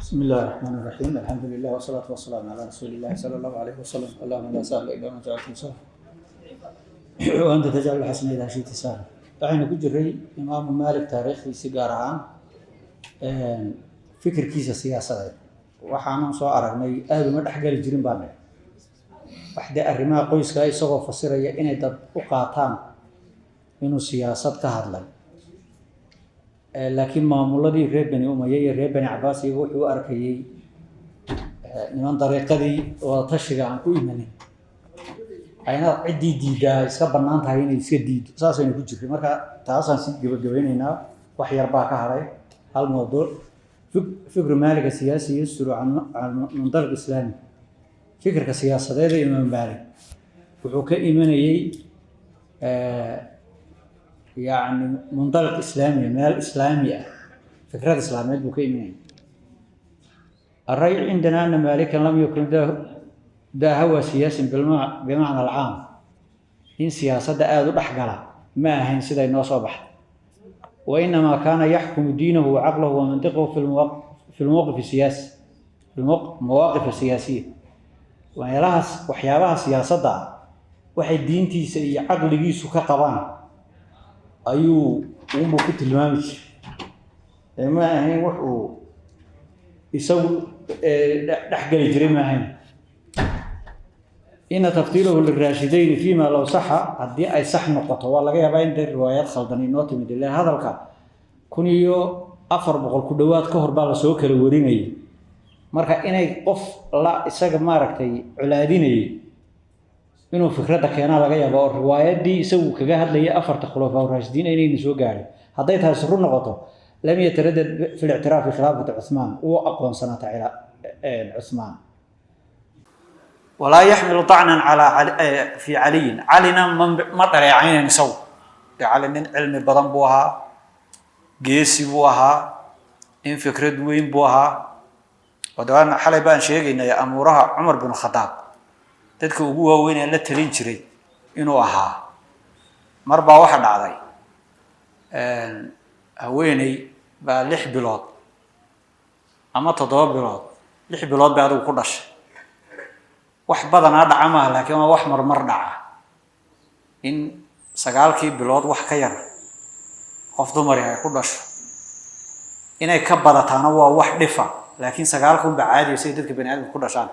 بسم الله الرحمن الرحيم، الحمد لله والصلاة والسلام على رسول الله صلى الله عليه وسلم. اللهم لا سهل إلا ما جعلته سهلا وأنت تجعل الحزن إذا شئت سهلا. Waxaynu ku jiray Imaamu Maalik taariikhdiisi, gaar ahaan fikirkiisa siyaasadeed. Waxaanan soo aragnay aada uma dhexgeli jirin baa nidhi wax dee arrimaha qoyska isagoo fasiraya inay dad u qaataan inuu siyaasad ka hadlay, laakiin maamuladii reer Bani Umaya iyo reer Bani Cabaas iyaga wuxuu u arkayey niman dariiqadii wadatashiga aan ku imanin, ayna ciddii diiddaa iska bannaan tahay inay iska diiddo. Saasaynu ku jirray. Marka taasaan si gebagabaynaynaa, wax yar baa ka hadhay hal mawduuc. فكر مالك السياسي يصدر عن منطلق إسلامي. Fikirka siyaasadeed ee Imaam Maalik wuxuu ka imanayey yacni منطلق إسلامي, meel islaami ah, fikrad islaameed buu ka imanayay. الرأي عندنا أن مالكا لم يكن ذا هوى سياسي بمعنى العام. In siyaasadda aada u dhex gala ma ahayn siday noo soo baxday. وإنما كان يحكم دينه وعقله ومنطقه في الموقف السياسي، في المواقف السياسية. Waxyaalahaas, waxyaabaha siyaasadda ah, waxay diintiisa iyo caqligiisu ka qabaan ayuu uunbuu ku tilmaami jiray. Ma ahayn wax uu isagu dhexgeli jiray, ma ahayn. إن تفضيله للراشدين فيما لو صح, haddii ay sax noqoto, waa laga yaabaa in dee riwaayaad khaldan inoo timid, ilaa hadalka 1400 ku dhowaad ka hor baa lasoo kala warinayay. Marka inay qof la isaga maaragtay colaadinayay inuu fikradda keenaa laga yaaba, oo riwaayadii isagu kaga hadlayay afarta khulafaa raashidiin inayna soo gaadhin. Hadday taasi run noqoto, لم يتردد في الاعتراف بخلافة عثمان, wuu aqoonsanaata Cuثmaan. ولا يحمل طعنا على في علي. Calina ma dhaleecaynayn isagu. Dee Cali nin cilmi badan buu ahaa, geesi buu ahaa, nin fikrad weyn buu ahaa. Wadawaan xalay baan sheegaynay amuuraha Cumar bin Khadaab dadka ugu waaweyn ee la talin jiray inuu ahaa. Mar baa waxa dhacday, haweeney baa 6 bilood ama 7 bilood, 6 bilood bay adigu ku dhashay. Wax badanaa dhaca maaha, laakiin waa wax marmar dhaca in sagaalkii bilood wax ka yar qof dumari ay ku dhasho. Inay ka badataana waa wax dhifa, laakiin sagaalka unba caadiya siay dadka bani aadamka ku dhashaan.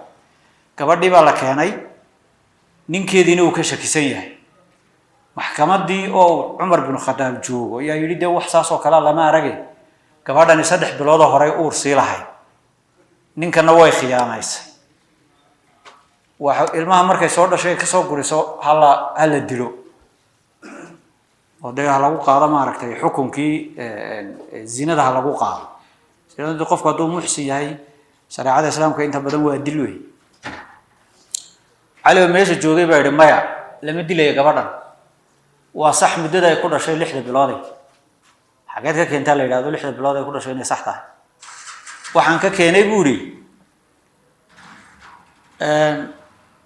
Gabadhii baa la keenay, ninkeediina uu ka shakisan yahay. Maxkamaddii oo Cumar bin Khadaab joogo ayaa yidhi: "Dee wax saas oo kalea lama arage, gabadhani 3 biloodoo horey uur sii lahayd, ninkana way khiyaamaysay. Waxa ilmaha markay soo dhashay kasoo guriso hala dilo, oo dee ha lagu qaado maaragtay xukunkii zinada ha lagu qaado." Zinada qofku hadduu muxsin yahay, shareecada Islaamka inta badan waa dil wey. Cali oo meesha joogay baa yidhi: "Maya, lama dilayo gabadhan. Waa sax muddada ay ku dhashay 6da bilooday. Xageed ka keentaa la yidhahdo 6da bilood ay ku dhashay inay sax tahay?" "Waxaan ka keenay," buu yidhi,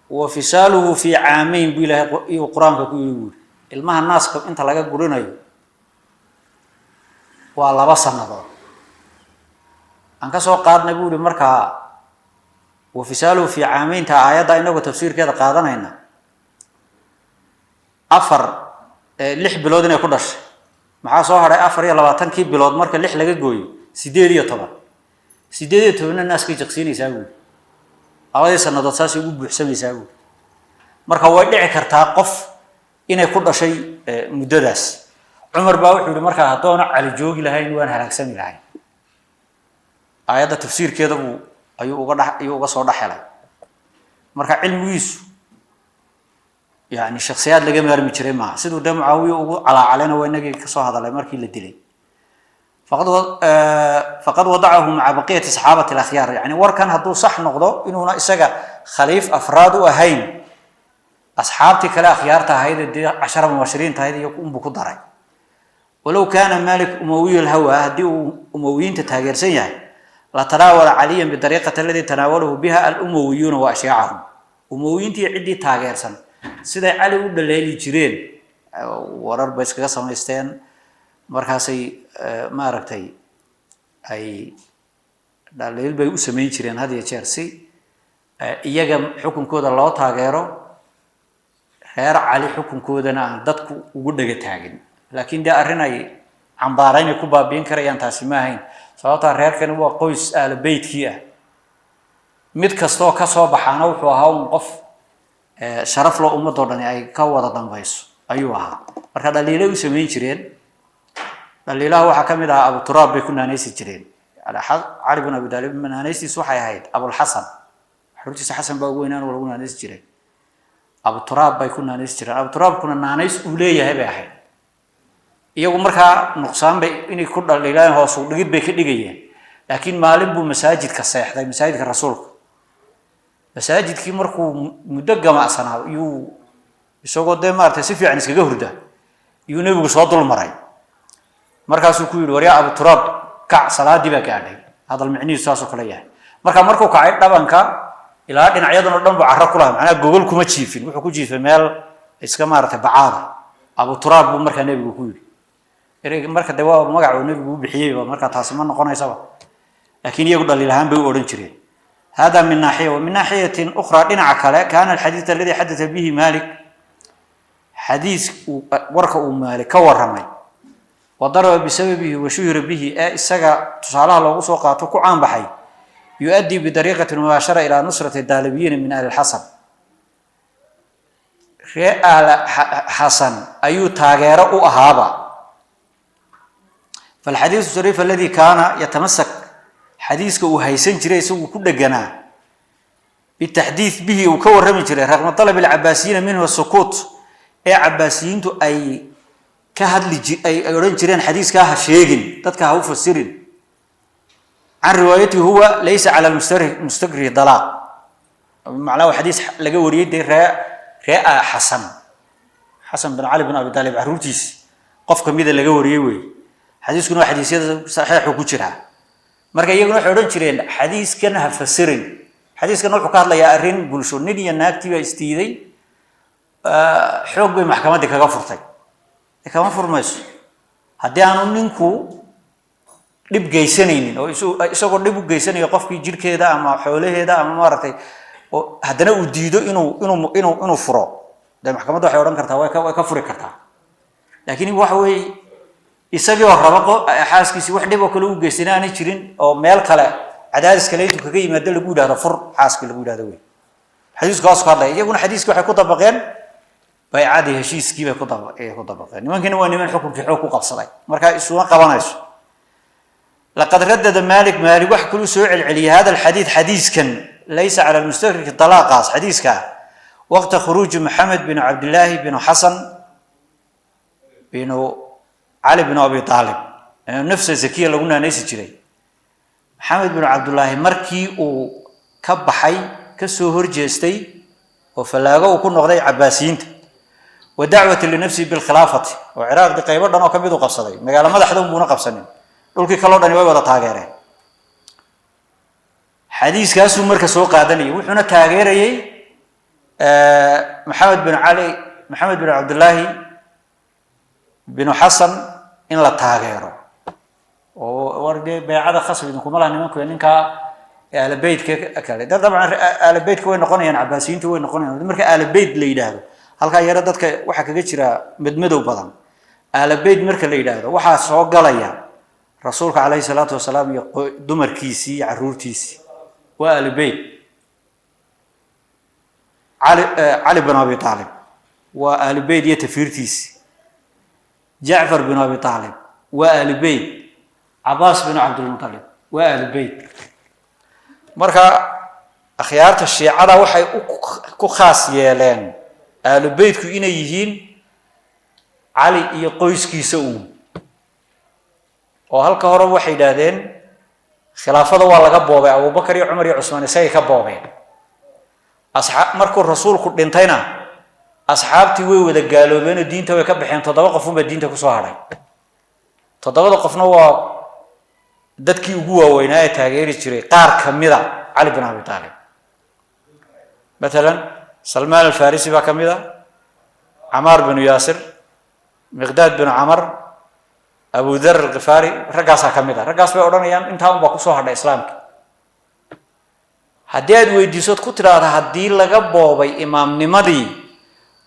"وفصاله في عامين buu Ilahay iyuu Qur-aanka ku yidhi," buu yidhi. "Ilmaha naaska inta laga gurinayo waa 2 sanadood. Aan ka soo qaadnay," buu yihi, "markaa وفصاله في عامين ta aayadda inagoo tafsiirkeeda qaadanayna, afar 6 bilood inay ku dhashay. Maxaa soo hadhay? 24kii bilood marka lix laga gooyo, 18. 18na naaskay jaqsiinaysaa," buuri. "Labadii sanadood saasay ugu buuxsamaysaa," buuri. "Marka way dhici kartaa qof inay ku dhashay muddadaas." Cumar baa wuxuu yihi: "Markaa haddoona Cali joogi lahayn, waan halaagsami lahayn." Aayadda tafsiirkeeda buu ayuu uga dhex ayuu uga soo dhex helay. Marka cilmigiisu yani shaksiyaad laga maarmi jiray maaha. Siduu dee Mucaawiya ugu calaacalena waa inagii kasoo hadalay markii la dilay. فقد وضعه مع بقية الصحابة الأخيار. Yani warkan hadduu sax noqdo, inuuna isaga khaliif afraad u ahayn, asxaabtii kale akhyaarta ahayd ee dee cashara mubashiriinta ahayd iyo unbuu ku daray. ولو كان مالك أموي الهوى, haddii uu Umowiyiinta taageersan yahay, لتناول عليا بالطريقة التي تناوله بها الأمويون وأشياعهم. Umowiyiintii ciddii taageersan siday Cali u dhaleeli jireen, warar bay iskaga samaysteen, markaasay maaragtay ay Dhaliil bay u samayn jireen had iyo jeer si iyaga xukunkooda loo taageero, reer Cali xukunkoodana aan dadku ugu dhega taagin. Laakiin dee arrin ay cambaarayn ay ku baabi'in karayaan taasi ma ahayn, sababtaa reerkani waa qoys aala beytkii ah, mid kastoo ka soo baxaana wuxuu ahaa un qof sharaf loo ummadoo dhani ay ka wada dambayso ayuu ahaa. Marka dhaliilay u samayn jireen. Dhaliilaha waxaa ka mid ahaa Abuturaab bay ku naanaysi jireen. Cali bin Abi Taalib naanaystiisu waxay ahayd Abulxasan, xurtiisa Xasan baa ugu weynaan lagu naanaysi jiray. Abuturaab bay ku naanaysi jireen. Abuturaabkuna naanays uu leeyahay bay ahayd. Iyagu markaa nuqsaan bay inay ku dhaliilaan, hoos u dhigid bay ka dhigayeen. Laakiin maalin buu masaajidka seexday, masaajidka rasuulka. Masaajidkii markuu muddo gamacsanaa yuu isagoo dee maaragtay si fiican iskaga hurda yuu nebigu soo dul maray. Markaasuu ku yidhi, "Waryaa Abuturaab, kac, salaadii baa gaadhay." Hadal micnihiisu saasoo kale yahay. Marka markuu kacay, dhabanka ilaa dhinacyadan oo dhan buu carro ku lahaa, macnaha gogol kuma jiifin, wuxuu ku jiifay meel iska maaragtay bacaada. Abuturaab buu markaa nebigu ku yidhi ereyga. Marka dee waa magac uu nebigu u bixiyeyba, marka taasi ma noqonaysaba, laakiin iyagu dhaliil ahaan bay u odhan jireen. Hada min naaxiya, wa min naaxiyatin ukhraa, dhinaca kale, kaana alxadiid aladi xadata bihi Malik, xadiis warka uu Maalik ka warramay, wa daraba bisababihi wa shuhira bihi, ee isaga tusaalaha loogu soo qaato ku caan baxay, yu-addii bidariiqati mubaashara ilaa nusrati daalibiyiina min ahli lxasan, ree aala Xasan ayuu taageero u ahaaba. Falxadiisu shariif aladi kaana yatamasak, xadiiska uu haysan jiray isagu ku dheganaa, bitaxdiid bihi uu ka warrami jiray, raqma dalab alcabaasiyiina minhu sukuut, ee cabaasiyiintu ay ka hadli ay odhan jireen xadiiskaa ha sheegin, dadka ha u fasirin, can riwaayatihi huwa laysa cala mustakrihi dalaaq. Macnaha waa xadiis laga wariyey dee ree Xasan, Xasan bin Cali bin Abi Taalib carruurtiisi qof kamida laga wariyey wey. Xadiiskuna waa xadiisyada saxiixu ku jiraa. Marka iyaguna waxay odhan jireen xadiiskan ha fasirin. Xadiiskan wuxuu ka hadlayaa arrin bulsho, nin iyo naagtii baa isdiiday, xoog bay maxkamaddii kaga furtay. Kama furmayso haddii aanu ninku dhib geysanaynin, oo isagoo dhib u geysanayo qofkii jirhkeeda ama xoolaheeda ama maaragtay oo haddana uu diido inuu furo, dee maxkamadda waxay odhan kartaa way ka furi kartaa. Laakiin waxa weeye isagii oo raba xaaskiisii, wax dhib oo kale u geysana aanay jirin, oo meel kale cadaadis kale intuu kaga yimaado lagu yidhahdo fur xaaskii lagu yidhahdo wey. Xadiisku kaas ku hadlaya. Iyaguna xadiiskii waxay ku dabaqeen baycadii, heshiiskii bay ku dabaqeen. Nimankiina waa niman xukunkii xoog ku qabsaday, marka isuma qabanayso. Laqad radada Malik, Maalik wax kaluu soo celceliyay, hada alxadiid, xadiiskan laysa cala lmustakriki dalaaqaas, xadiiska waqta khuruuji Maxamed bin Cabdillaahi bin Xasan binu Cali bin Abi Aalib, nafsa zakiya lagu naanaysi jiray. Maxamed bin Cabdullaahi markii uu ka baxay, ka soo horjeestay oo fallaago uu ku noqday cabaasiyiinta, wa dacwati linafsihi bilkhilaafati, oo Ciraaqdi qaybo dhan oo kamid u qabsaday, magaalo madaxda unbuuna qabsanin, dhulkii kaloo dhani way wada taageereen. Xadiiskaasuu marka soo qaadanayay, wuxuuna taageerayey Maxamed bin Cali, Maxamed bin Cabdullaahi binu Xasan in la taageero, oo war dee baycada khasab idinkuma laha nimanku, ninkaa aalabeytka kale. Da dabcan aalabeytka way noqonayaan, cabaasiyiintu way noqonayaan. Marka aalabeyt la yidhaahdo, halkaa yaro dadka waxaa kaga jira madmadow badan. Aalabeyt marka la yidhaahdo waxaa soo galaya rasuulka calayhi salaatu wasalaam iyo dumarkiisii iyo carruurtiisii, waa aalubeyt. Cali bin Abi Aalib waa aalubeyt iyo tafiirtiisii. Jacfar bin Abi Aalib waa aalubeyt. Cabaas bin Cabdilmutalib waa aalubeyt. Marka akhyaarta shiicada waxay ku khaas yeeleen aalubeytku inay yihiin Cali iyo qoyskiisa uun, oo halka horeba waxay yidhaahdeen khilaafada waa laga boobay, Abubakar iyo Cumar iyo Cusmaan isagay ka boobeen. Markuu rasuulku dhintayna asxaabtii way wada gaaloobeen oo diinta way ka baxeen, 7 qof unbaa diinta kusoo hadhay. 7da qofna waa dadkii ugu waaweynaa ee taageeri jiray qaar kamida Cali bin Abi Aalib. Matalan Salmaan Alfarisi baa ka mid a, Camaar binu Yaasir, Miqdaad binu Camar, Abu Dhar Alkhifaari, raggaasaa ka mid a. Raggaas bay odhanayaan intaa un baa kusoo hadhay islaamka. Haddii aad weydiisood ku tidhaahda haddii laga boobay imaamnimadii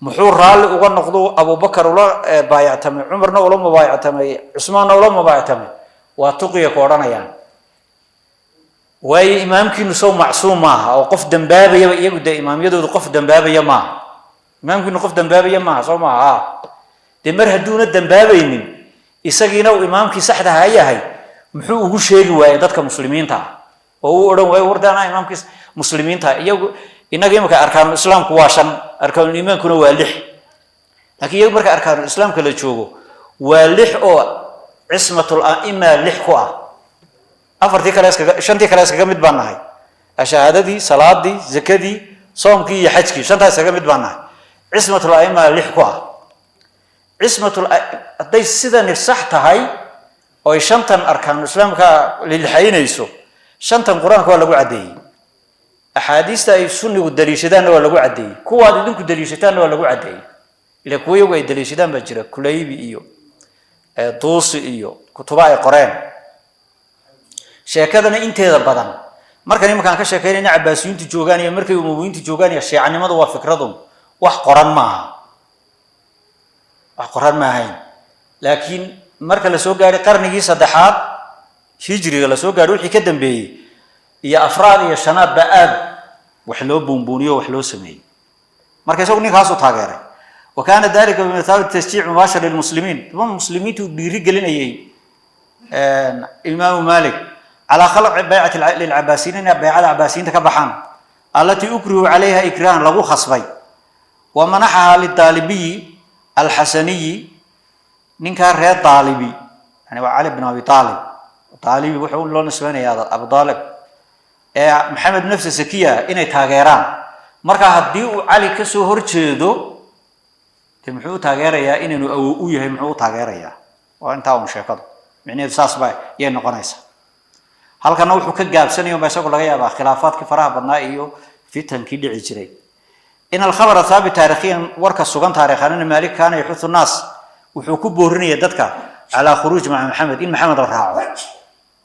muxuu raalli uga noqdo Abubakar ula baayactamay, Cumarna ula mubaayactamay, Cusmaanna ula mubaayactamay, waa tuqiya ku odhanayaan. Waayo imaamkiinu sow macsuum maaha oo qof dambaabayaba iyagu dee imaamyadoodu qof dambaabaya maaha, imaamkiinu qof dambaabaya maaha soo maaha. Dee mar hadduuna dambaabaynin isagiina uu imaamkii saxdaha yahay, muxuu ugu sheegi waayey dadka muslimiinta ah oo uu odhan waayo warda anaa imaamkii muslimiinta? Iyagu innaga imika arkaanul islaamku waa 5, arkaanul iimaankuna waa 6, laakiin iyagu marka arkaanul islaamka la joogo waa 6 oo cismatul a'ima 6 ku ah. Afartii kale iskaga, shantii kale iskaga mid baan nahay: ashahaadadii, salaadii, zakadii, soomkii iyo xajkii, shantaa iskaga mid baan nahay. Cismatul a'ima 6 ku ah. Cismatul hadday sidani sax tahay oo ay shantan arkaanul islaamka lilxaynayso, shantan Qur-aanka waa lagu caddeeyey, axaadiista ay sunnigu daliishadaanna waa lagu caddeeyey, kuwaad idinku daliishataanna waa lagu caddeeyey. Ila kuwa iyagu ay daliishadaan baa jira, Kulaybi iyo Duusi iyo kutuba ay qoreen. Sheekadana inteeda badan markan imankaan ka sheekaynayna Cabaasiyiintu joogaan iyo markay Umawiyiintu joogaan iyo shiicanimadu waa fikradun, wax qoran maaha, wax qoran ma ahayn. Laakiin marka la soo gaadhay qarnigii saddexaad hijriga la soo gaadhay wixii ka dambeeyey iyo afraad iyo shanaad baa aad wax loo buunbuuniyo, wax loo sameeyey. Marka isagu ninkaasuu taageeray. Wa kaana dalika bimathaabati tashjiic mubaashir lilmuslimiin, duma muslimiintu dhiiri gelinayay Imaamu Malik calaa khalqi baycati lilcabaasiyiin, inay baycada Cabaasiyiinta ka baxaan, allatii ukrihuu calayha ikrahan, lagu khasbay. Wa manaxahaa lidaalibiyi alxasaniyi, ninkaa reer Daalibi, yani waa Cali bin Abi Aalib. Daalibi wuxuu loo nisbaynayaa Abu Aalib ee Maxamed nafsa sakiya inay taageeraan. Marka haddii uu Cali ka soo horjeedo dee muxuu u taageerayaa? Inaynu awow u yahay muxuu u taageerayaa? Waa intaa un sheekadu, micnaheedu saas ba yay noqonaysaa. Halkana wuxuu ka gaabsanaya unbaa isagoo laga yaabaa khilaafaadkii faraha badnaa iyo fitankii dhici jiray. In alkhabara thaabit taarikhiyan, warka sugan taarikhan, ana Maalik kaana yaxuthu nnaas, wuxuu ku boorinaya dadka calaa khuruuj maca Maxamed, in Maxamed la raaco,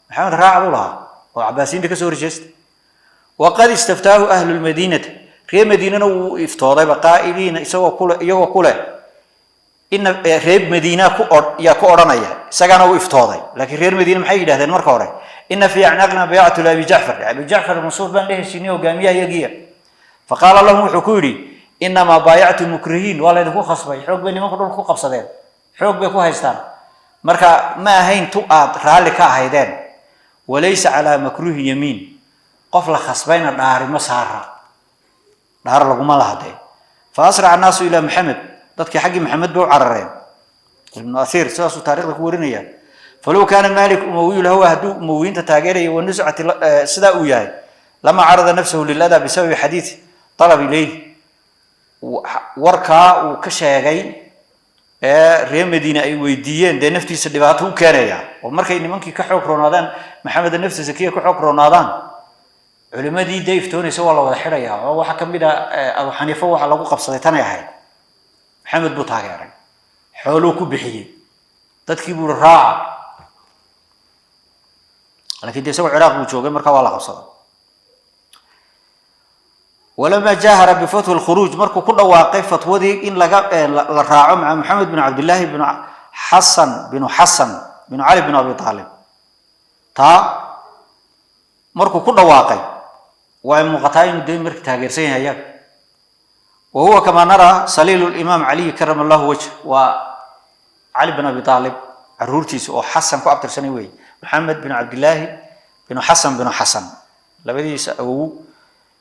Maxamed raaca buu lahaa oo Cabaasiyiinta kasoo horjeesta. Waqad istaftaahu ahlu lmadiinati, reer Madiinana wuu iftoodayba, qaa'iliina isagoo kule, iyagoo kule ina reer Madiina ku yaa ku odhanaya, isagana uu iftooday. Laakiin reer Madiina maxay yidhahdeen marka hore? Ina fii acnaaqina baycatu liabi Jacfar, Abi Jacfar Mansuur baan la heshiinay hogaamiyaha iyagiya. Faqaala lahum, wuxuu ku yidhi: inamaa baayactu mukrihiin, waa laydinku khasbay, xoog bay nimanku dhulka ku qabsadeen, xoog bay ku haystaan, marka ma ahayn tu aad raalli ka ahaydeen. Walaysa calaa makruuhi yamiin, qof la khasbayna dhaari ma saara, dhaar laguma lahadee. Fa asraca annaasu ilaa Maxamed, dadkii xaggii Maxamed bay u carareen. Ibnu Asiir sidaasuu taarikhda ku warinaya. Falow kaana Malik umawiyu lhawa, hadduu Umawiyiinta taageeraya wanuscati sidaa uu yahay, lama carada nafsahu liladaa bisababi xadiid talab ilayh. Warkaa uu ka sheegay ee reer Madiine ay weydiiyeen dee naftiisa dhibaato u keenaya, oo markay nimankii ka xoog roonaadaan, Maxamed nafsa sakiya ka xoog roonaadaan, culimadii dee iftoonaysa waa la wada xidhayaa. Oo waxaa ka mid ah Abu Xaniifa waxa lagu qabsaday tanay ahayd. Maxamed buu taageeray, xooluu ku bixiyey, dadkii buu raaca, laakiin dee isagoo Ciraaq buu joogay, markaa waa la qabsaday. Walamaa jaahara bifatwa alkhuruuj, markuu ku dhawaaqay fatwadii in laga la raaco maca Maxamed bin Cabdillaahi bin Xasan binu Xasan binu Cali bin Abi Aalib, taa markuu ku dhawaaqay way muuqataa inuu dee markii taageersan yahay iyaga. Wa huwa kamaa naraa saliilu limaam Caliy karama allahu wajh, waa Cali bin Abi Aalib caruurtiisa oo Xasan ku abtirsanay weeye, Maxamed bin Cabdillaahi binu Xasan binu Xasan, labadiisa awow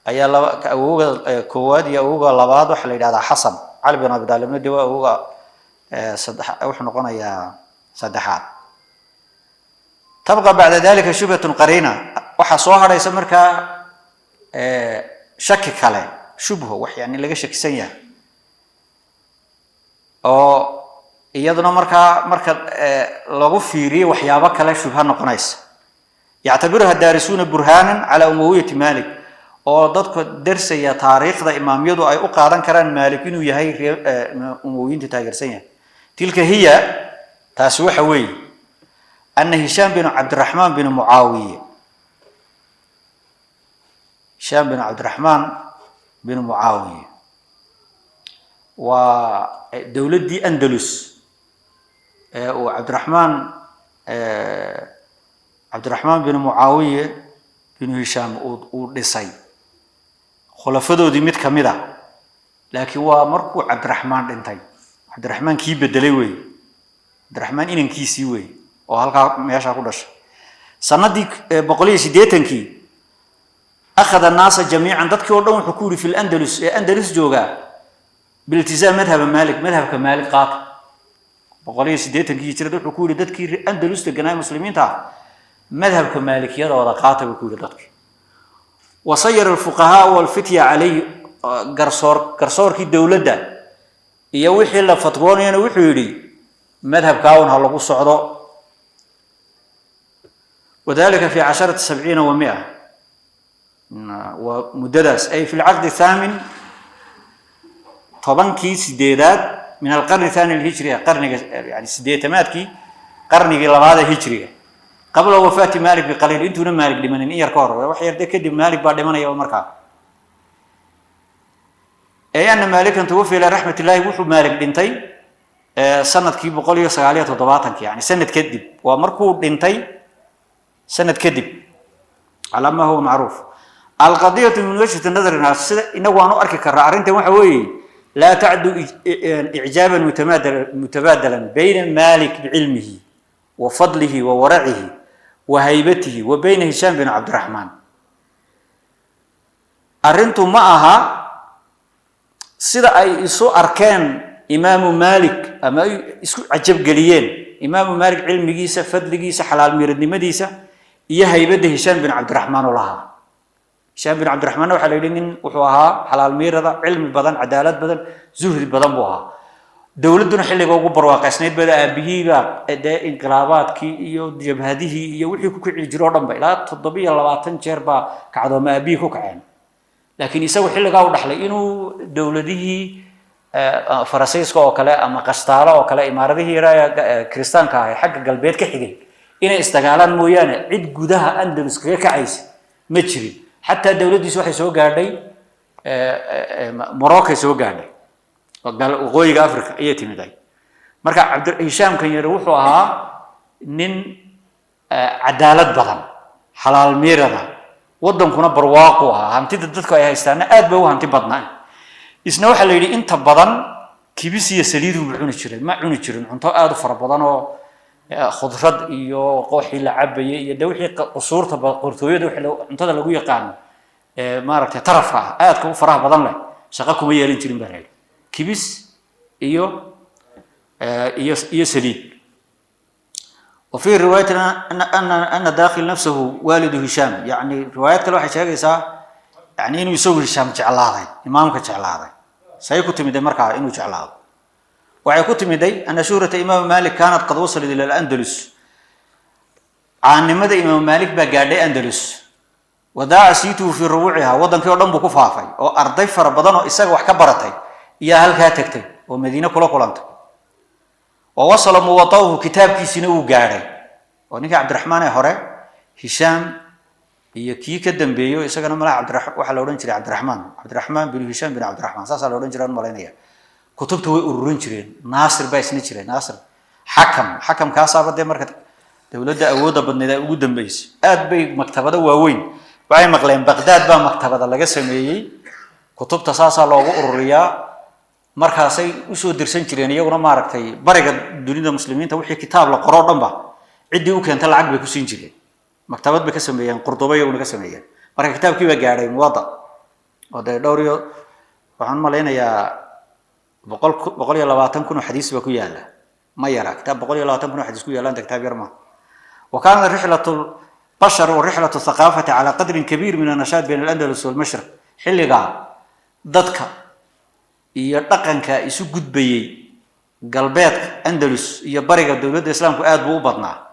ayaa laba, awowga koowaad iyo awowga labaad waxaa la yidhahdaa Xasan. Cali bin Abi Aalibna dee waa awowga saddex, wuxuu noqonayaa saddexaad. Tabqa bacda dalika shubhatun qariina, waxaa soo hadhaysa markaa shaki kale, shubho wax yani laga shakisan yahay, oo iyaduna markaa marka lagu fiiriyo waxyaabo kale shubha noqonaysa. Yactabiruha daarisuuna burhaanan calaa umawiyati Malik, oo dadka darsaya taariikhda imaamyadu ay u qaadan karaan Maalik inuu yahay reer Umawiyiinta taageersan yahay. Tilka hiya, taasi waxa weeye, ana Hishaam bin Cabdiraxmaan bin Mucaawiye. Hishaam bin Cabdiraxmaan bin Mucaawiya waa dowladdii Andalus ee uu Cabdiraxmaan bin Mucaawiye binu Hishaam uu dhisay khulafadoodii mid ka mid ah, laakiin waa markuu Cabdiraxmaan dhintay. Cabdiraxmaan kii bedelay weeye, Cabdiraxmaan inankiisii weeye oo halkaa meeshaa ku dhashay sanadii 180-kii. Akhada annaasa jamiican, dadkii oo dhan wuxuu ku yidhi fi landalus ee Andalus joogaa biltizaam madhaba Maalik, madhabka Maalik qaata. 180-kii hijrada wuxuu ku yidhi dadkii Andalus deganaa muslimiinta ah madhabka maalikiyadooda qaata buu ku yidhi dadkii. Wasayara alfuqahaa walfitya calayhi, garsoorkii dowladda iyo wixii la fatwoonayana wuxuu yidhi madhabkaa un ha lagu socdo. Wadalika fi casharati sabciina wa mia, waa muddadaas ay fi lcaqdi athaamin, 10-kii 8aad min alqarni athani alhijri, qarniga yani 80-aadkii qarnigii labaad ee hijriga, qabla wafaati Maalik biqaliil, intuuna Maalik dhimanin in yar ka hor, wax yar de kadib Maalik baa dhimanaya markaa. Ay ana Maalikan tuwafiya ila raxmat illahi, wuxuu Maalik dhintay sanadkii 179-kii, yani sanad kadib, waa markuu dhintay sanad kadib, calaa ma huwa macruuf. Alqadiyatu min wajhati nadarina, sida inagu aan u arki karraa arrintan waxa weeye, laa tacdu icjaaban mutabaadalan bayna Maalik bicilmihi wa fadlihi wa waracihi wa haybatihi wa bayna Hishaam bin Cabdiraxmaan. Arrintu ma aha sida ay isu arkeen imaamu Maalik ama ay isku cajabgeliyeen imaamu Maalik cilmigiisa, fadligiisa, xalaal miiradnimadiisa iyo haybadda Hishaam bin Cabdiraxmaan u lahaa. Hishaam bin Cabdiraxmaanna waxaa la yidhi nin wuxuu ahaa xalaal miirada, cilmi badan, cadaalad badan, zuhdi badan buu ahaa. Dowladduna xilliga ugu barwaaqaysnayd bada aabihiibaa dee inqilaabaadkii iyo jabhadihii iyo wixii ku kici jiro o dhan ba ilaa 27 jeer baa kacdooma aabihii ku kaceen, laakiin isagu xilligaa u dhaxlay inuu dowladihii Faransiiska oo kale ama Qastaalo oo kale, imaaradihii yaraa kiristaanka ah ee xagga galbeed ka xigay inay isdagaalaan mooyaane, cid gudaha Andalus kaga kacaysa ma jirin. Xataa dowladdiisu waxay soo gaadhay Morocco, soo gaadhay waqooyiga Africa ayay timiday. Marka Hishaamkan yari wuxuu ahaa nin cadaalad badan, xalaal miirada, waddankuna barwaaqu ahaa, hantida dadku ay haystaana aad bay u hanti badnaa. Isna waxaa la yidhi inta badan kibis iyo saliidun buu cuni jiray, ma cuni jirin cunto aada u fara badan oo khudrad iyo qooxii la cabayay iyo de wixii qusuurta qortooyada wixii cuntada lagu yaqaano maaragtay tarafka ah aadka u faraha badan leh shaqo kuma yeelan jirin baa la yidhi, kibis iyo saliid. وفي رواية أن داخل نفسه والد هشام، يعني روايات kale waxay sheegaysaa yani inuu isagu Hishaam jeclaaday, imaamka jeclaaday. Say ku timiday markaa inuu jeclaado? Waxay ku timiday ana shuhrata imaam Malik kaanat qad wasalat ila al-Andalus, caannimada imaam Malik baa gaadhay Andalus. Wadaaca siituhu fii rubuuciha, waddankii oo dhan buu ku faafay oo arday fara badan oo isaga wax ka baratay iyaa halkaa tagtay oo Madiine kula kulantay. Wa wasala muwada'uhu, kitaabkiisina wuu gaadhay oo ninkii Cabdiraxmaan ee hore Hishaam iyo kii ka dambeeyo isagana malaha waxaa la odhan jiray Cabdiraxmaan, Cabdiraxmaan bin Hishaam bin Cabdiraxmaan, saasaa la odhan jiray aan malaynaya. Kutubta way ururin jireen. Naasir baa isna jiray, Naasir Xakam, xakamkaasaaba dee marka dowladda awoodda badneed ay ugu dambeysay aad bay maktabado waaweyn waxay maqleen Baqdaad baa maktabada laga sameeyey, kutubta saasaa loogu ururiyaa. Markaasay usoo dirsan jireen iyaguna maaragtay bariga dunida muslimiinta wixii kitaab la qoro o dhan ba ciddii u keenta lacag bay ku siin jireen. Maktabad bay ka sameeyeen Qurduba, iyaguna ka sameeyeen. Marka kitaabkii baa gaadhay Muwada oo dee dhowr iyo waxaan malaynayaa 120,000 oo xadiis baa ku yaala. Ma yara kitaab 120,000 oo xadiis ku yaalaan, kitaab yar ma. Wa kaanat rixlatu bashar wa rixlatu thaqaafati calaa qadrin kabiir min annashaad bayna alandalus walmashriq. Xilligaa dadka iyo dhaqanka isu gudbayey galbeedka Andalus iyo bariga dowladda islaamku aad buu u badnaa,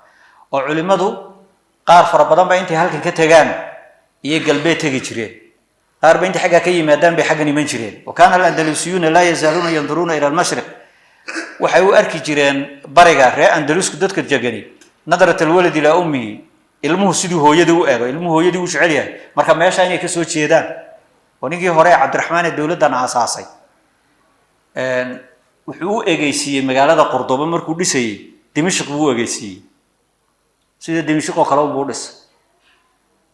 oo culimmadu qaar fara badan ba intay halkan ka tegaan iyo galbeed tegi jireen, qaar ba intay xaggaa ka yimaadaan bay xaggan iman jireen. Wa kaana alandalusiyuuna laa yazaaluuna yanduruuna ila almashriq, waxay u arki jireen bariga reer Andalusku dadka jegani nadrat alwalad ilaa ummihi. Ilmuhu siduu hooyadii u eego, ilmuhu hooyadii u jecel yahay. Marka meesha inay kasoo jeedaan oo ninkii hore Cabdiraxmaan ee dowladdan aasaasay wuxuu u egeysiiyey magaalada Qurduba markuu dhisayey, Dimashq buu u egeysiiyey, sida Dimashq oo kale unbuu dhisay.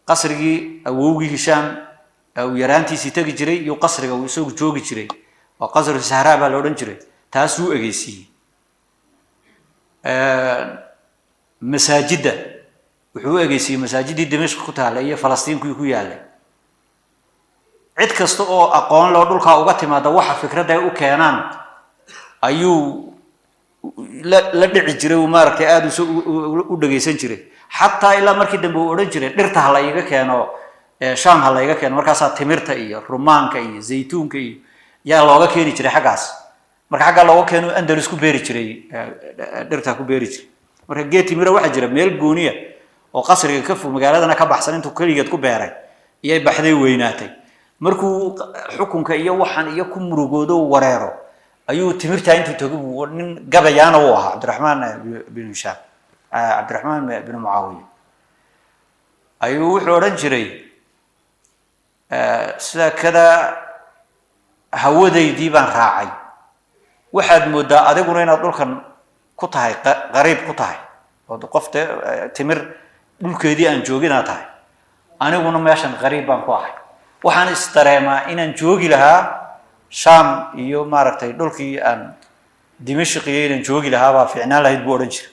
Qasrigii awowgii Hishaam uu yaraantiisii tegi jiray iyo qasriga uu isagu joogi jiray waa qasru Sahraa baa la odhan jiray, taasuu u egeysiiyey. Masaajidda wuxuu u egeysiiyey masaajiddii Dimashq ku taallay iyo Falastiin kuwii ku yaallay. Cid kasta oo aqoon loo dhulkaa uga timaada waxa fikradda ay u keenaan ayuu la dhici jiray, uu maaragtay aada u dhegeysan jiray, xataa ilaa markii dambe uu odhan jiray dhirta ha la iiga keeno, Shaam ha la iga keeno. Markaasaa timirta iyo rumaanka iyo zaytuunka iyo yaa looga keeni jiray xaggaas. Marka xaggaa looga keeno Andalus ku beeri jiray, dhirta ku beeri jiray. Marka geed timira waxaa jira meel gooniya oo qasriga ka fog, magaaladana ka baxsan, intuu keligeed ku beeray iyay baxday, weynaatay. Markuu xukunka iyo waxan iyo ku murugoodo wareero ayuu timirtaa intuu tago buu, nin gabayaana uu ahaa Cabdiraxmaan bin Hishaam, Cabdiraxmaan bin Mucaawiya, ayuu wuxuu odhan jiray sida kada hawadaydii baan raacay, waxaad moodaa adiguna inaad dhulkan ku tahay qariib ku tahay oo qof timir dhulkeedii aan joogin aad tahay, aniguna meeshan qariib baan ku ahay, waxaan is dareemaa inaan joogi lahaa Shaam iyo maaragtay dhulkii aan Dimashq iyo inaan joogi lahaa baa fiicnaan lahayd buu odhan jiray.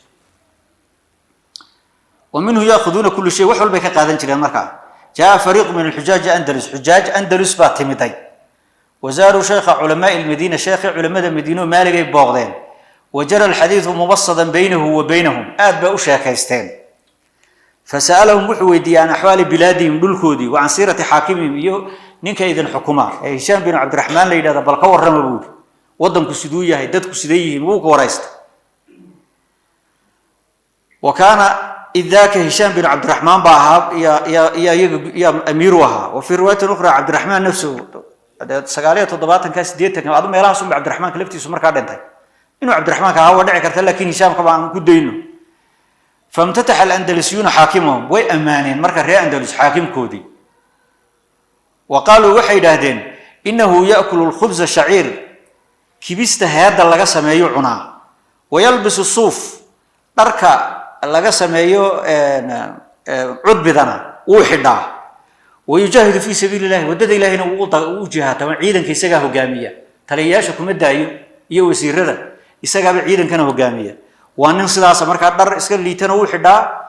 Wa minhu yaakuduuna kullu shay, wax walbay ka qaadan jireen. Markaa jaa fariiqu min alxujaaji Andalus, xujaaj Andalus baa timiday. Wazaaruu shaykha culamaai lmadiina, sheekhii culamada Madiino Maaligay booqdeen. Wajara alxadiidu mubasadan baynahu wa baynahum, aad bay u sheekaysteen. Fasa'alahum, wuxuu weydiiyey can axwaali bilaadihim, dhulkoodii, wa can siirati xaakimihim, iyo ninka idin xukuma ee Hishaam bin Cabdiraxmaan la yidhahda bal ka warrama buuri, waddanku siduu yahay, dadku siday yihiin, wuu ka waraysta. Wa kaana idaaka Hishaam bin Cabdiraxmaan baa ahaa iyo iyaga iyo amiiru ahaa. Wa fii riwaayatin ukhra Cabdiraxmaan nafsuhu, 79-ka 80-ka adu meelahaas unba Cabdiraxmaanka laftiisu markaa dhintay. Inuu Cabdiraxmaanka ahaa waa dhici karta, laakiin Hishaamka ba aan ku dayno. Famtataxa alandalusiyuuna xaakimahum, way ammaaneen marka reer Andalus xaakimkoodii. Wa qaaluu, waxay yidhaahdeen innahu ya'kulu lkhubza shaciir, kibista heedda laga sameeyo cunaa, wayalbisu suuf, dharka laga sameeyo cudbidana wuu xidhaa, wayujaahidu fii sabiili illahi, waddada Ilahina wuu u jihaatama, ciidanka isagaa hogaamiya, taliyayaasha kuma daayo iyo wasiirada, isagaaba ciidankana hogaamiya. Waa nin sidaasa, markaa dhar iska liitana wuu xidhaa,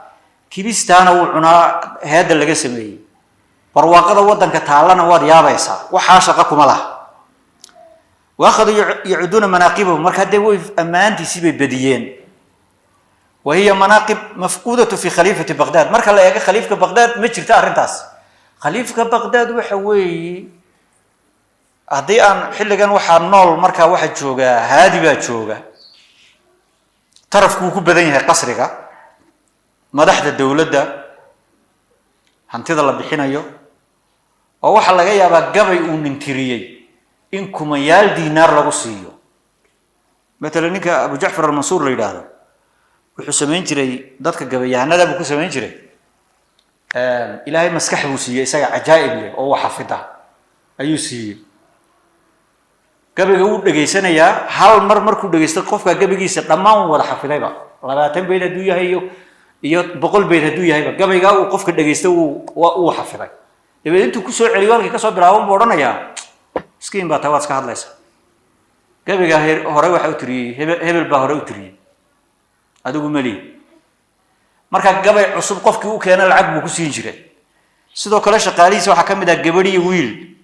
kibistaana wuu cunaa heedda laga sameeyey, barwaaqada waddanka taallana waad yaabaysaa, waxaa shaqo kuma laha. Wa akhaduu yacuduuna manaaqibahum, markaa dee way ammaantiisii bay badiyeen. Wa hiya manaaqib mafquudatu fi khaliifati Baqdaad. Marka la eego khaliifka Baqdaad ma jirta arrintaas. Khaliifka Baqdaad waxa weeye haddii aan xilligan waxaa nool markaa waxaa joogaa Haadi baa jooga, tarafku wuu ku badan yahay qasriga, madaxda dowladda, hantida la bixinayo, oo waxaa laga yaabaa gabay uu nintiriyey in kumayaal diinaar lagu siiyo. Matalan ninka Abu Jacfar Almansuur la yidhaahdo wuxuu samayn jiray, dadka gabayahanada buu ku samayn jiray. Ilaahay maskax buu siiyey isaga cajaa'ib leh oo wax xafida ayuu siiyey. Gabayga wuu dhegaysanayaa hal mar, markuu dhegaysto qofka gabaygiisa dhammaan wuu wada xafidayba, 20 bayd hadduu yahay iyo 100 bayd hadduu yahayba, gabaygaa uu qofka dhegaysto wuu xafiday. Dabeed intuu kusoo celiyo halkii kasoo bilaaban buu odhanayaa miskiin baa taa, waad iska hadlaysa, gabaygaa hore waxa u tiriyey hebel, hebel baa hore u tiriyey, adigu melihi. Marka gabay cusub qofkii u keena lacag buu ku siin jiray. Sidoo kale shaqaalihiisa waxaa ka mid ah gabadh iyo wiil.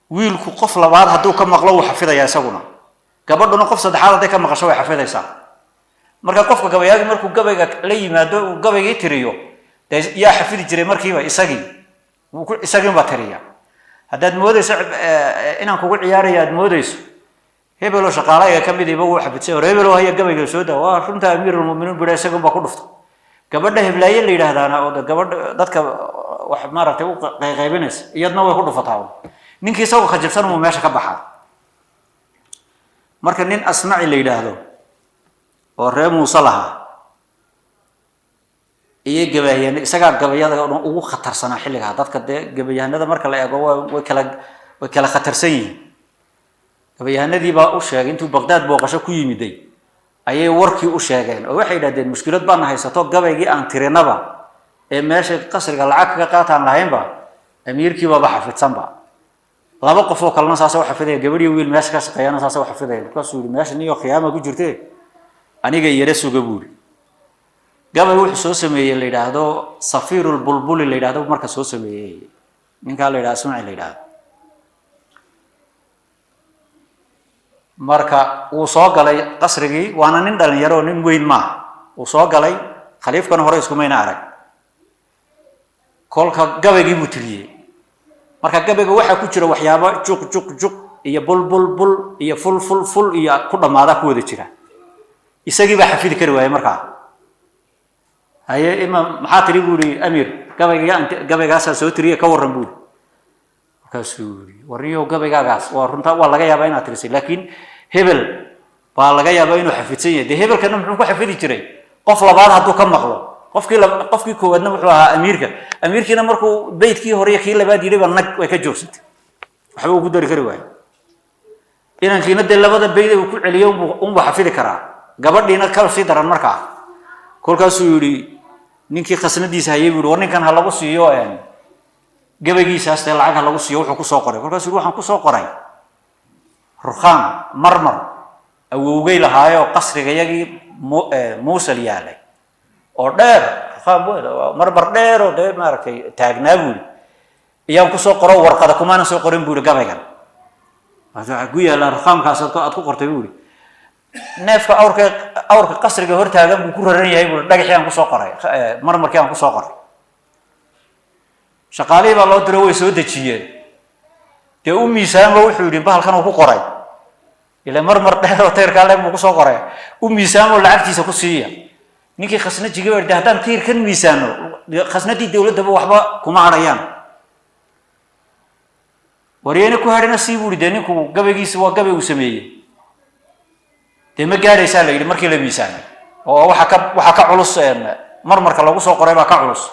Wiilku qof labaad hadduu ka maqlo wuu xafidayaa isaguna, gabadhuna qof saddexaad hadday ka maqasho way xafidaysaa. Marka qofka gabayaagi markuu gabayga la yimaado uu gabaygii tiriyo, dee yaa xafidi jiray markiiba? Isagii isagiinbaa tiriya. Haddaad moodayso inaan kugu ciyaaraya aad moodayso, hebeloo shaqaalayga ka midiiba wuu xafidsay hore, hebeloo haya gabayga soo daa, waa runta amiirulmuminiin buu isagunbaa ku dhufta. Gabadha heblaaye la yidhaahdaana oo gabadha dadka wax maaragtay u qayqaybinaysa iyadna way ku dhufataa. Ninkii isagoo khajabsan muu meesha ka baxaa. Marka nin Asmaci la yidhaahdo oo reer Muuse lahaa Iyo gabayahano isagaa gabayada oo dhan ugu khatarsanaa xilligaa. Dadka dee gabayahanada marka la eego way kala khatarsan yihiin. Gabayahanadii baa u sheegay intuu Baqdaad booqasho ku yimiday ayay warkii u sheegeen, oo waxay yidhahdeen: "Mushkilad baana haysato, gabaygii aan tirinaba ee meesha qasriga lacag kaga qaataan lahaynba amiirkii baaba xafidsanba, laba qof oo kalena saasa u xafidaya, gabadhiyo wiil meesha ka shaqeeyana saasa u xafidaya." Markaasuu yihi: "Meesha niyo khiyaama ku jirte, aniga yara suga," buu yidhi. Gabay wuxuu soo sameeyey la yidhaahdo Safiirulbulbuli la yidhahdo. Marka soo sameeyey ninkaa la yidhahdo Asmaci la yidhahdo, marka wuu soo galay qasrigii, waana nin dhalinyaro oo nin weyn maaha. Wuu soo galay, khaliifkana hore iskumayna arag. Kolka gabaygii buu tiriyey. Marka gabayga waxaa ku jira waxyaabo juq juq juq iyo bul bul bul iyo ful ful ful iyo ku dhammaadaa ku wada jira. Isagii baa xafidi kari waayey. Markaa: "Haye ima, maxaa tiri?" buu yihi. "Amiir, gabayga gabaygaasaa soo tiriye, ka warran," buu yihi. Markaasuu yihi: "Warniyow, gabaygaagaas waa runta, waa laga yaabaa inaad tirisay, laakiin hebel baa laga yaabaa inuu xafidsan yahay." Dee hebelkana muxuu ku xafidi jiray? Qof labaad hadduu ka maqlo, qofkii koowaadna wuxuu ahaa amiirka. Amiirkiina markuu beydkii hore iyo kii labaad yidhi ba nag way ka joogsatay, waxba uu ku dari kari waayo. Inankiina dee labada beyd uu ku celiyo unbuu xafidi karaa, gabadhiina ka sii daran. Markaa kolkaasuu yidhi ninkii khasnadiisa hayay, buu yihi: "War, ninkan ha lagu siiyo gabaygiisaas, dee lacag ha lagu siiyo wuxuu kusoo qoray." Kolkaasuu yihi: "Waxaan kusoo qoray rukhaan marmar awowgay lahaayoo qasriga yagii Muusal yaalay oo dheer, rukhaan marmar dheer oo dee maaragtay taagnaa," buu yihi, "iyaan kusoo qoro, warqada kumaanan soo qorin," buu yihi. "Gabaygan waxaa ku yaallaa rukhaamkaas aad ku qortay," buu yihi. "Neefka awrka qasriga hortaagan buu ku raran yahay," buu, "dhagaxii aan kusoo qoray, marmarkii aan kusoo qoray." Shaqaalihii baa loo diro, way soo dejiyeen. Dee u miisaanba, wuxuu yidhi, bahalkan uu ku qoray ila marmar dheer oo tayrkaa leeg buu kusoo qoray, u miisaamoo lacagtiisa ku siiya. Ninkii khasnajigii baa yidhi: "Haddaan tiirkan miisaano, khasnadii dowladdaba waxba kuma hadhayaan." "Waryeena ku hadhina sii," buu yidhi. Dee ninku gabaygiisi waa gabay uu sameeyey, dee ma gaadhaysaa la yidhi markii la miisaamay, oo waxaa ka culus marmarka lagu soo qoray baa ka culus.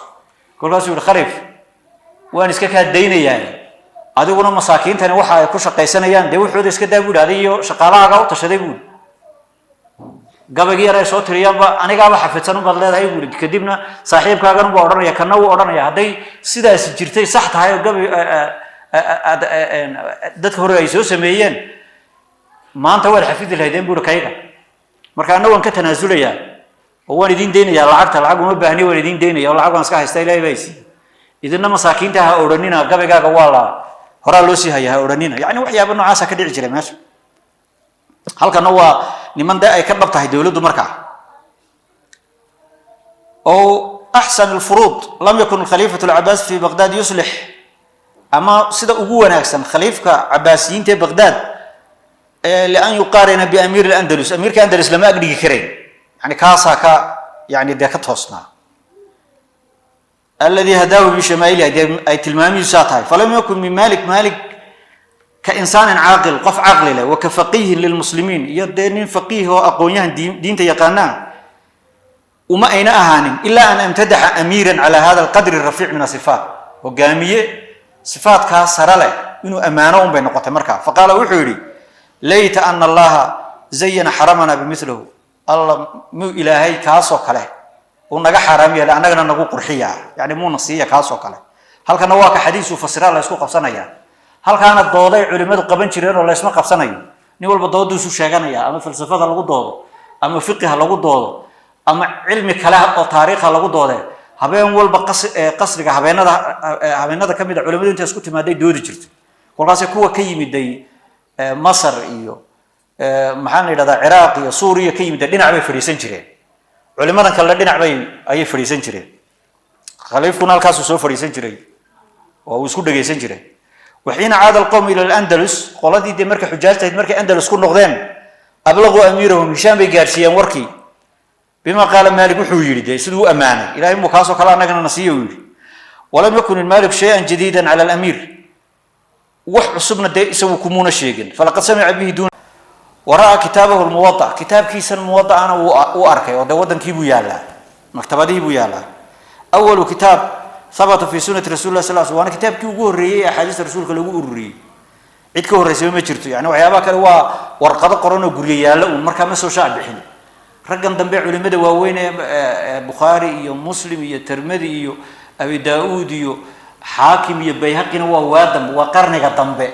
Kolkaasuu yihi: "Khaliif, waan iska kaa daynayaa, adiguna masaakiintani waxa ay ku shaqaysanayaan dee wuxooda iska daa," bu yidhi. "Adig iyo shaqaalahaagaa u tashaday," bu yidhi. "Gabaygii yar ay soo tiriyaanba anigaaba xafidsan unbaad leedahay," bu yidhi. "Kadibna saaxiibkaagan unbaa odhanaya, kana wuu odhanaya. Hadday sidaasi jirtay, sax tahay oo gabay dadka hore ay soo sameeyeen, maanta waad xafidi lahaydeen," bu yidhi, "kayga. Marka anna waan ka tanaasulayaa oo waan idiin daynayaa lacagta. Lacag uma baahni, waan idiin daynaya oo lacag waan iska haystaa, Ilahay baa isiiyey. Idinna masaakiinta ha odhanina gabaygaaga waa la horaa loo sii haya, ha odhanina." Yani waxyaaba noocaasa ka dhici jiray meesha. Halkana waa niman dee ay ka dhab tahay dowladdu markaa. Oo axsan alfuruud lam yakun alkhaliifatu alcabaas fi Baqdaad yuslix, ama sida ugu wanaagsan khaliifka Cabaasiyiinta ee Baqdaad, lian yuqaarina biamiir alandalus, amiirka Andalus lama agdhigi karayn, yani kaasaa ka yani dee ka toosnaa, alladii hadaahu bishamaa'ilihi, dee ay tilmaamihiisaa tahay. Falam yakun min Malik, Malik ka insaanin caaqil, qof caqli leh, wa ka faqiihin lilmuslimiin, iyo dee nin faqiih oo aqoon-yahan diinta yaqaanaa uma ayna ahaanin, ilaa an amtadaxa amiiran calaa hada alqadri rafiic min asifaat, hogaamiye sifaatkaa sare leh inuu ammaano un bay noqotay markaa. Faqaala, wuxuu yidhi: "Layta ana Allaha zayana xaramana bimilahu." Alla muu Ilaahay kaasoo kale uu naga xaaraam yeelay, annagana nagu qurxiya, yani muuna siiya kaasoo kale. Halkana waa ka xadiisuu fasiraa la ysku qabsanaya. Halkaana dooday culimmadu qaban jireen oo laysma qabsanayo, nin walba doodiisu sheeganaya, ama falsafada lagu doodo, ama fiqiha lagu doodo, ama cilmi kale oo taariikha lagu doode. Habeen walba qasriga habeenada ka mid a culimadu intay isku timaaday doodi jirto. Kolkaasay kuwa ka yimiday Masar iyo maxaan la yidhahdaa Ciraaq iyo Suuriya ka yimiday dhinac bay fadhiisan jireen, culimadan kalena dhinac bay ayay fadhiisan jireen. Khaliifkuna halkaasuu soo fadhiisan jiray oo uu isku dhegaysan jiray. Waxiina caada alqowm ila alandalus, qoladii dee markay xujaajtahayd markay Andalus ku noqdeen, ablaquu amiirahum Hishaam, bay gaadhsiiyeen warkii, bima qaala Maalik, wuxuu yidhi dee siduu u ammaanay, Ilahay muu kaasoo kale annagana nasiiya uu yidhi. Walam yakun ilmaalik shay-an jadiidan cala alamiir, wax cusubna dee isagu kumuuna sheegin. Falaqad samica bihi duuna wara'a kitaabahu lmuwadac, kitaabkiisan muwadacana wuu u arkay, oo dee waddankii buu yaallaa, maktabadihii buu yaallaa. Awalu kitaab habata fi sunati rasuli lah sal sl, waana kitaabkii ugu horreeyey ee axaadiista rasuulka lagu ururiyey. Cid ka horreysaba ma jirto. Yani waxyaabaha kale waa warqado qoran oo guryo yaallo uun, markaa ma soo shaac bixin. Raggan dambe culimada waaweyn ee Bukhaari iyo Muslim iyo Termedi iyo Abi Daa-uud iyo Xaakim iyo Bayhaqina waa dambe, waa qarniga dambe,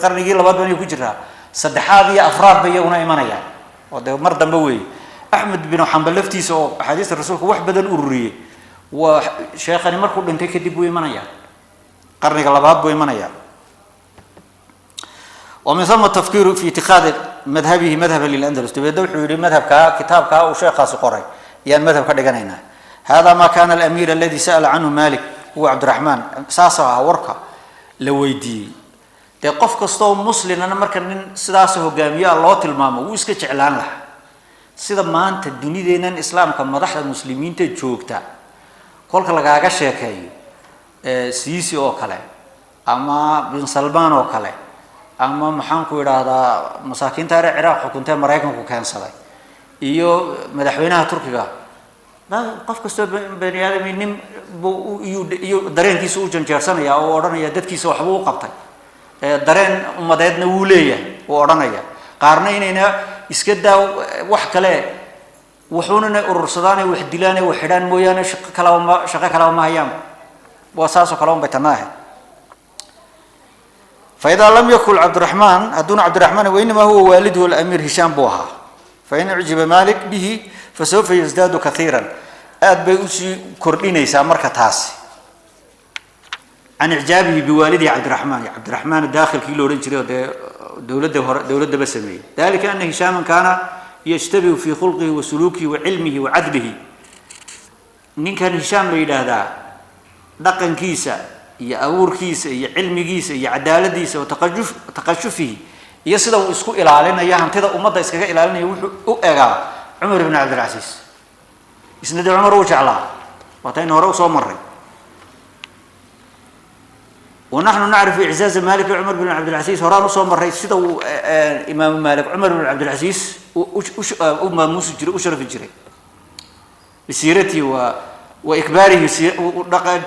qarnigii labaad baan ku jiraa, saddexaad iyo afraad bay iyaguna imanayaan oo dee mar dambe weeye. Axmed binu Xambal laftiisa oo axaadiista rasuulka wax badan ururiyey, waa sheekhani markuu dhintay kadib buu imanayaa, qarniga labaad buu imanayaa. ومن ثم التفكير في اتخاذ مذهبه مذهبا للأندلس. تبدأ وحوري مذهب كا كتاب كا وشيخ خاص قري يعني مذهب كدغنينا. هذا ما كان الأمير الذي سأل عنه مالك هو عبد الرحمن ساسا وركا لويدي. Dee qof kastoo muslimana marka nin sidaas hogaamiyaa loo tilmaamo wuu iska jeclaan lahaa. Sida maanta dunideennan islaamka madaxda muslimiinta joogta kolka lagaaga sheekeeyo, Siisi oo kale ama Bin Salmaan oo kale ama maxaan ku idhaahdaa masaakiinta reer Ciraaq xukuntee Maraykanku keensaday iyo madaxweynaha Turkiga, qof kastoo bani aadami nin buu iyo dareenkiisa u janjeersanaya oo odhanaya dadkiisa waxbuu u qabtay, dareen ummadeedna wuu leeyahay wuu odhanaya. Qaarna inayna iska daa wax kale, wuxuunana urursadaanay wax dilaanay wax xidhaan mooyaane shaqo kalaba ma shaqo kalaba ma hayaan. Waa saasoo kale un bay tanna ahayd. فإذا لم يكن عبد الرحمن هدون عبد الرحمن وإنما هو والده الأمير هشام بوها، فإن أعجب مالك به فسوف يزداد كثيرا. aad bay usii kordhinaysaa marka taasi can icjaabihi biwaalidihi Cabdiraxmaan, Cabdiraxmaan daakhilkii la odhan jiray oo dee dowladda hore dowladdaba sameeyey. Dalika ana Hishaaman kaana yashtabihu fii khulqihi wa suluukihi wa cilmihi wa cadlihi. Ninkan Hishaam la yidhaahdaa dhaqankiisa iyo abuurkiisa iyo cilmigiisa iyo cadaaladiisa wa taqashufihi iyo sida uu isku ilaalinayo hantida ummadda iskaga ilaalinayo wuxuu u egaa Cumar ibn Cabdilcasiis. Isna dee Cumar uu jeclaa, waataynu hore usoo marray. ونحن نعرف إعزاز مالك عمر بن عبد العزيز، هران usoo maray sida uu Imaamu Maalik Cumar bn Cabdilcasiis u maamuusi jiray, u sharafi jiray bisiiratihi wa ikbaarihi,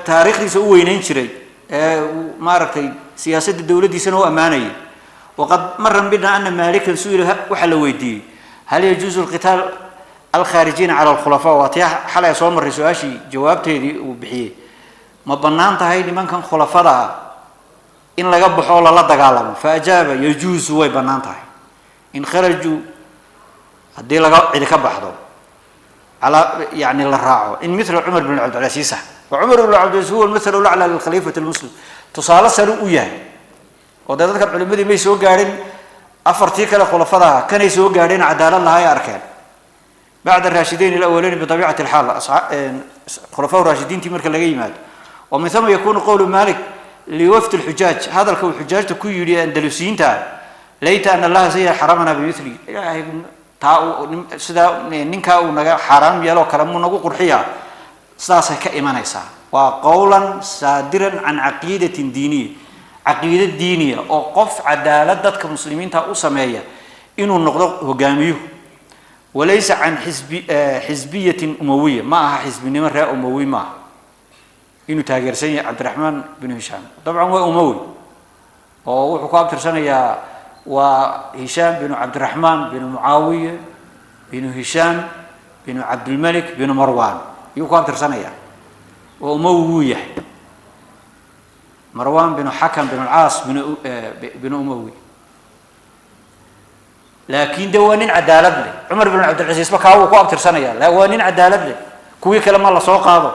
taariikhdiisa u weyneyn jiray ee uu maaragtay siyaasadda dowladdiisana u ammaanayay. وقد مر بنا أن مالكا سئل, waxaa la weydiiyey: هل يجوز القتال الخارجين على الخلفاء؟ Waa tii xalay soo marray su-aashii jawaabteedii uu bixiyey. Ma bannaan tahay nimankan khulafada ah in laga baxo oo lala dagaalamo? فأجاب: يجوز, way bannaan tahay, إن خرجوا, haddii laga cidi ka baxdo على يعني la raaco in مثل عمر بن عبد العزيز ah. وعمر بن عبد العزيز هو المثل الأعلى للخليفة المسلم, tusaale sare u yahay oo dee dadkan culimadii may soo gaadhin afartii kale khulafada ah, kanay soo gaadheen cadaalad lahaa ay arkeen بعد الراشدين الأولين بطبيعة الحال, خلفاء الراشدين marka laga yimaado. ومن ثم يكون قول مالك لوفد الحجاج, hadalka uu xujaajta ku yidhi Andalusiyiinta: ليت أن الله زين حرمنا بمثله, Ilaahay taa uu sidaa ninkaa uu naga xaaraam yeeloo kale muu nagu qurxiyaa, sidaasay ka imanaysaa. Waa قولا صادرا عن عقيدة دينية, caqiide diiniya oo qof cadaalad dadka muslimiinta u sameeya inuu noqdo hogaamiyuhu, وليس عن حزبية أموية, ma aha xisbinimo reer Umawi maaha inuu taageersan yahay Cabdiraxmaan binu Hishaam. Dabcan waa Umawi oo wuxuu ku abtirsanayaa waa Hishaam binu Cabdiraxmaan binu Mucaawiya binu Hishaam binu Cabdilmalik binu Marwan ayuu ku abtirsanayaa. Waa Umawi wuu yahay, Marwan binu Xakam binu Alcaas binu Umawi, laakiin de waa nin cadaalad leh. Cumar bin Cabdilcasiis ba kaa wuu ku abtirsanaya, la waa nin cadaalad leh. Kuwii kale ma la soo qaado?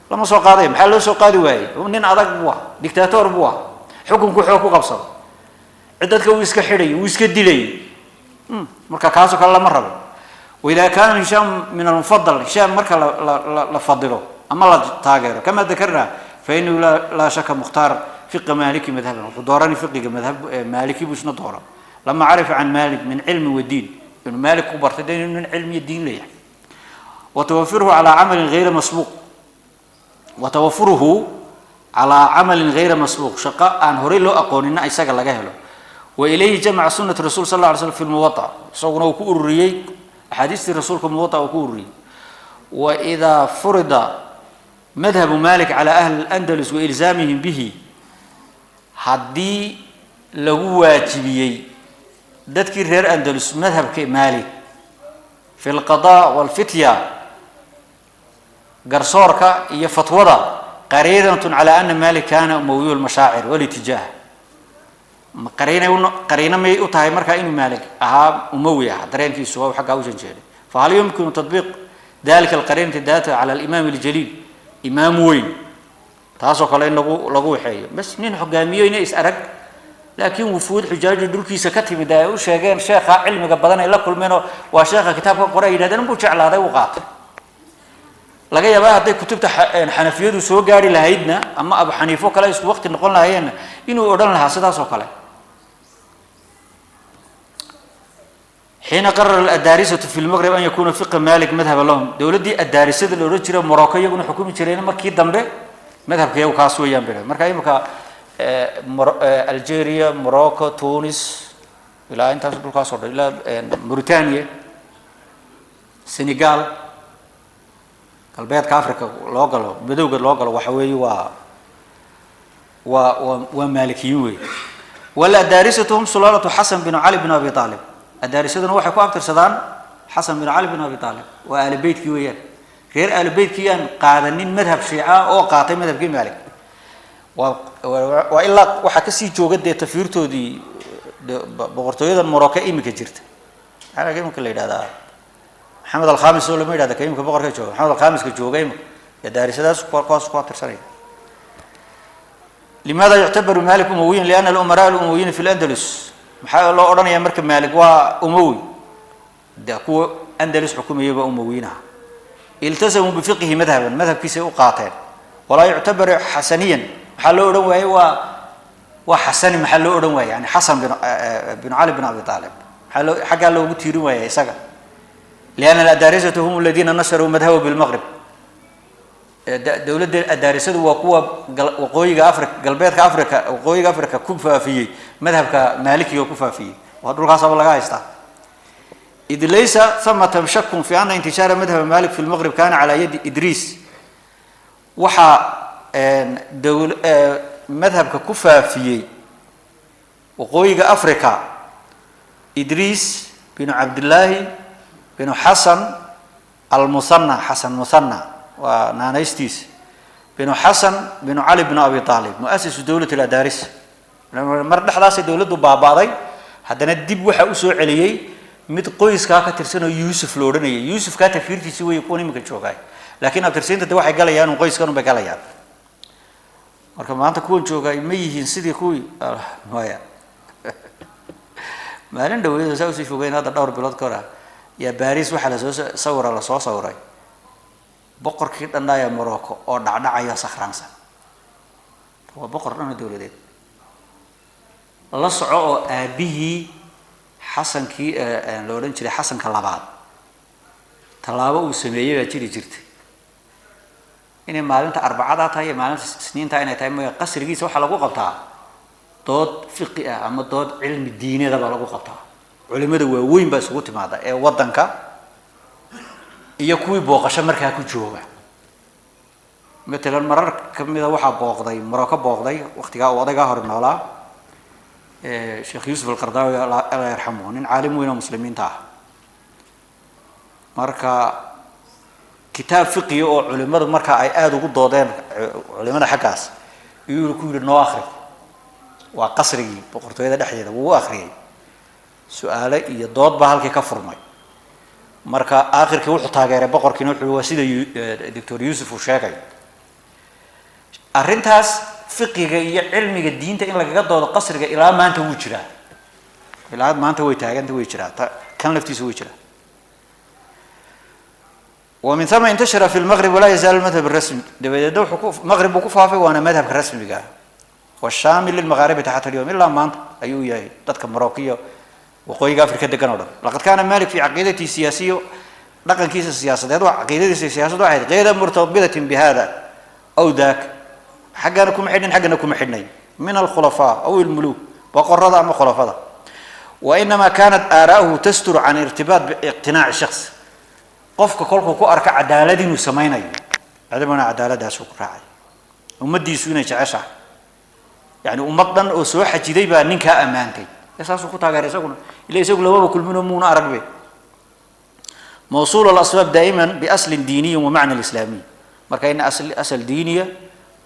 Lama soo qaadayo. Maxaa loo soo qaadi waayey? Nin adag buu ah, dictator buu ah, xukunku xoog ku qabsado, cid dadka wuu iska xidhay, wuu iska dilayay. Marka kaasoo kale lama rabo. وإذا كان هشام من المفضل, هشام marka la fadilo ama la taageero كما ذكرنا, فإنه لا شك مختار فقه مالكي مذهبا, wuxuu doorani fiqiga madhab Maaliki buu isna dooran, لما عرف عن مالك من علم ودين, inuu Maalik ku bartay de inuu nin cilmi iyo diin leeyahay, وتوفره على عمل غير مسبوق, وتوفره على عمل غير مسبوق, shaqo aan horey loo aqoonina isaga laga helo. وإليه جمع سنة الرسول صلى الله عليه وسلم في الموطأ, isaguna uu ku ururiyey axaadiistii rasuulka Muwaطa uu ku ururiyey. Wa idaa furida madhabu Malik cala ahli اlandalus wailzaamihim bihi, haddii lagu waajibiyey dadkii reer Andalus madhabka Maalik fi lqada walfitya, garsoorka iyo fatwada, qariinatun cala ana Malik kana umawiyu lmashaacir walitijaah, ma qariinay qariino miyay u tahay markaa inuu Maalik ahaa umawi ah, dareenkiisu waa xaggaa u janjeeray? Fahal yumkinu tatbiiq dalika alqariinati data cala alimaam aljaliil, imaam weyn taasoo kale in lagu waxeeyo bas nin hogaamiyo ina is arag, laakiin wufuud xujaaju dhulkiisa ka timid ay u sheegeen sheekha cilmiga badan ay la kulmeenoo waa sheekha kitaabka qore ay yidhahdeen, buu jeclaaday, uu qaatay. Laga yaabaa hadday kutubta xanafiyadu soo gaari lahaydna ama Abu Xaniifo kale isku waqti noqon lahayeenna inuu odhan lahaa sidaas oo kale. Xiina qarara aladaarisatu fi lmaqrib an yakuna fiqa Malik madhaba lahum, dowladdii adaarisada la odhan jiray Morocco iyaguna xukumi jireen markii dambe, madhabka iyagu kaas weeyaan bay. Marka imika Algeria, Morocco, Tunis, ilaa intaas dhulkaas oo dhan, ilaa Mauritania, Senegal, galbeedka Africa loo galo, madowga loo galo, waxa weeye waa maalikiyiin wey. Waladaarisatu hum sulaalatu Xasan bin Cali bin Abi Aalib. Adaarisaduna waxay ku abtirsadaan Xasan bin Cali bin Abi Aalib, waa aali beytkii weeyaan. Reer aali beytkii aan qaadanin madhab shiica oo qaatay madhabkii Maalik waa ilaa waxaa kasii jooga dee tafiirtoodii boqortooyadan Morocco iminka jirta. Maxaa iminka la yidhahdaa? Maxamed Alkhamis oo lama yidhahda ka iminka boqorka jooga, Maxamed Alkhamiska jooga iminka ee daarisadaas kuwaas ku abtirsanaya. Limaada yuctabaru Malik umawiyan? Liana alumaraa alumawiyiina fi landalus. Maxaa loo odhanayaa marka Maalik waa umawi? De kuwa Andalus xukumayay baa umawiyiin aha. Iltasamuu bifiqhi madhaban, madhabkiisay u qaateen. Walaa yuctabaru xasaniyan, maxaa loo odhan waayey waa xasani? Maxaa loo odhan waayey, yani Xasan bin Cali bin Abi Aalib, maxaa loo xaggaa loogu tiirin waayey isaga? Lianna aladaarisatu hum aladiina nasharuu madhabahu bilmaqrib. Dowladda adaarisadu waa kuwa waqooyiga Africa, galbeedka Africa, waqooyiga Africa ku faafiyey madhabka maalikiga ku faafiyey, waa dhulkaasaba laga haystaa. Id laysa hamata shakun fi ana intishaara madhaba Malik fi lmaqrib kana calaa yadi Idriis. Waxaa dowl madhabka ku faafiyey waqooyiga Africa Idriis binu Cabdillaahi binu Xasan Almuthana, Xasan Muthana waa naanaystiisa, binu Xasan binu Cali binu Abi Aalib, muasisu dowlat aladaaris. Mar dhexdaasay dowladdu baaba'day, haddana dib waxaa usoo celiyey mid qoyskaa ka tirsan oo Yuusuf la odhanayay. Yuusufkaa tafiirtiisi wey kuwan iminka joogaay, laakiin abtirsiinta de waxay galayaan un qoyskan un bay galayaan. Marka maanta kuwan joogaay ma yihiin sidii kuwii maya. Maalin dhaweyd saa usii fogeyn hadda, dhowr bilood ka hor ah, yaa Baris waxaa lasoo sawira, lasoo sawiray boqorkii dhannaaya Morocco oo dhacdhacaya sakhraansan. Waa boqor dhan oo dowladeed la soco oo aabihii Xasankii la odhan jiray Xasanka labaad tallaabo uu sameeyey baa jiri jirtay, inay maalinta Arbacada tahay iyo maalinta Isniinta inay tahay mooya, qasrigiisa waxaa lagu qabtaa dood fiqi ah ama dood cilmi diinada baa lagu qabtaa. Culimada waaweyn baa isugu timaada ee waddanka iyo kuwii booqasho markaa ku jooga. Matalan marar kamida waxaa booqday Morocco, booqday waqtigaa uu odaygaa hore noolaa, Sheekh Yuusuf Alqardaawi alla yarxamuhu, nin caalim weyn oo muslimiinta ah. Marka kitaab fiqiya oo culimadu marka ay aada ugu doodeen culimada xaggaas iyuu ku yidhi noo akri. Waa qasrigii boqortooyada dhexdeeda, wuu u akriyay, su-aale iyo dood baa halkii ka furmay. Marka aakhirkii wuxuu taageeray boqorkiina, wuxuu waa sida Doctor Yuusuf uu sheegay. Arrintaas fiqiga iyo cilmiga diinta in lagaga doodo qasriga ilaa maanta wuu jiraa, ilaa maanta way taaganta, way jiraa, ta kan laftiisa way jiraa. Wa min uma intashara fi lmaqrib walaa yazaalu madhab rasmi. Dabadeedna wuxuu ku maqrib buu ku faafay, waana madhabka rasmiga ah washaamil lilmaqaaribati xata alyawm, ilaa maanta ayuu yahay dadka Morocco iyo waqooyiga Afrika degan oo dhan. Laqad kaana Malik fi caqiidatihi siyaasiya, dhaqankiisa siyaasadeed waa caqiidadiisa siyaasaddu waxay ahayd gayra murtabidatin bihada aw daak, xaggana kuma xidhnayn, xaggana kuma xidhnayn, min alkhulafaa aw ilmuluuk, boqorada ama khulafada. Wa inamaa kanat aaraa'uhu tasturu can irtibaat biiqtinaaci shakhs. Qofka kolkuu ku arka cadaalad inuu samaynayo, adabana cadaaladaasuu ku raacay, ummaddiisu inay jeceshahay, yani ummad dhan oo soo xajiday baa ninkaa ammaantay, saasuu ku taageeray isaguna, ila isagu lamaba kulminoo muuna aragbe. Mawsuul alasbaab daa'iman biaslin diiniyin wa macna islaamiy, marka in asal diiniya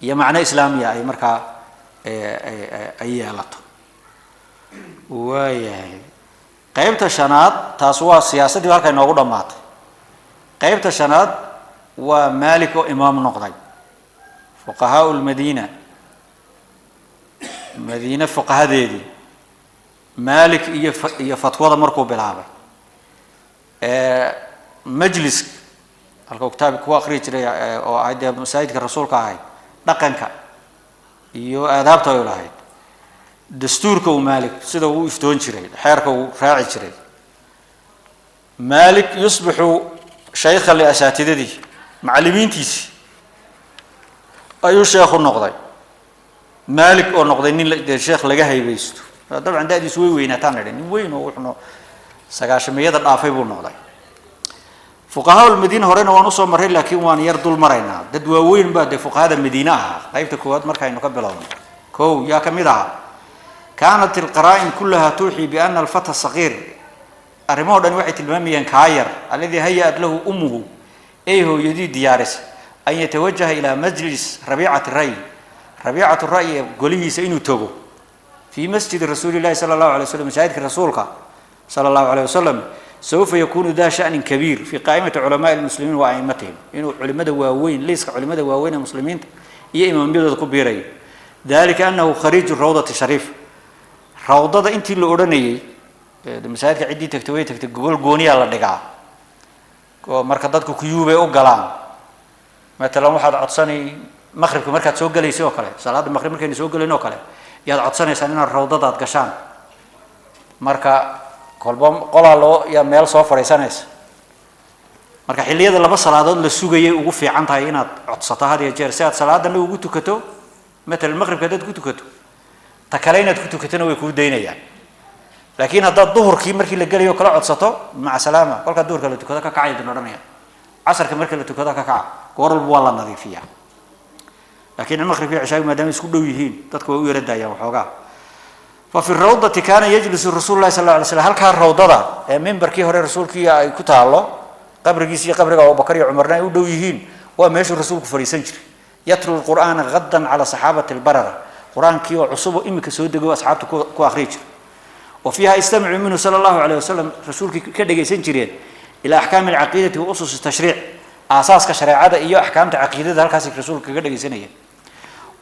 iyo macno islaamiya ay markaa ay yeelato. Waayahay, qaybta shanaad taas waa siyaasaddii halka inoogu dhammaatay. Qaybta shanaad waa Maalik oo imaam noqday, fuqahaau lmadiina, madiine fuqahadeedii, Maalik iyo fatwada markuu bilaabay, majliska halka uu kitaabka ku akriyi jiray oo ahayd dee masaajidka rasuulka ahayd, dhaqanka iyo aadaabta ay lahayd, dastuurka uu Maalik sida uu u iftoon jiray, xeerka uu raaci jiray. Maalik yusbixu shaykhan liasaatidadii, macallimiintiisii ayuu sheekhu noqday. Maalik oo noqday nin dee sheekh laga haybaysto, dabcan da'diisu way weynaataan nidhi, nin weyn oo wuxuu sagaashamiyada dhaafay buu noqday. Fuqahaa lmadiina horena waan usoo marray, laakiin waan yar dul maraynaa. Dad waaweyn baa dee fuqahada madiine ahaa. Qaybta koowaad markaynu ka bilowno, kow yaa ka mid ahaa? Kaanat alqaraa'in kullaha tuuxii biana alfata sagiir, arrimaho dhan waxay tilmaamayaan kaa yar, alladii haya'at lahu ummuhu, ay hooyadii diyaarisay, an yatawajaha ilaa majlis rabiicati ra'yi, rabiicatu ra'yi ee golihiisa inuu tago, fii masjidi rasuuli llahi sala allahu alay waslam, masaajidka rasuulka sala allahu alayh wasalam, sawfa yakunu daa sha'nin kabiir fii qaa'imati culamaai lmuslimiin wa a'immatihim, inuu culimada waaweyn, liiska culimada waaweyn ee muslimiinta iyo imaamyadooda ku biirayo. Dalika anahu khariiju rawdati shariif, rawdada intii la odhanayey masaajidka ciddii tagtay way tagtay, gogol gooniyaa la dhigaa oo marka dadku kuyuubay u galaan. Matalan waxaad codsanay maqribka markaad soo gelaysay oo kale, salaadda maqrib markaynu soo gelayn oo kale, yaad codsanaysaan inaad rawdadaad gashaan. Marka kolba qolaa loo yaa meel soo fadhiisanaysa. Marka xilliyada laba salaadood la sugayay ugu fiican tahay inaad codsato had iyo jeer, si aad salaadana ugu tukato. Matalan maqribka haddaad ku tukato, ta kale inaad ku tukatona way kuu daynayaan. Laakiin haddaad duhurkii markii la gelayo kala codsato, maca salaama, kolkaa duhurka la tukado ka kacay idin odhanaya, casarka marka la tukado ka kaca, goor walba waa la nadiifiyaa. Laakiin maqribka iyo cishaagu maadaama isku dhow yihiin, dadku way u yara daayaan waxoogaa. Fa fi rawdati kaana yajlisu rasuulu llahi sal alla alay slam, halkaa rawdada ee mimbarkii hore rasuulkii ay ku taallo, qabrigiis iyo qabriga Abubakar iyo Cumarna ay u dhow yihiin, waa meeshuu rasuulku fadhiisan jiray. Yatlu lqur'aana gaddan cala saxaabati albarara, qur-aankii oo cusub oo iminka soo dego asxaabta ku akhriyi jiray. Wa fiiha istamicuu minhu sala allahu alayh wasalam, rasuulkii ka dhegaysan jireen, ilaa axkaami alcaqiidati wa usus tashriic, aasaaska shareecada iyo axkaamta caqiidada halkaasay rasuulka kaga dhegaysanayeen.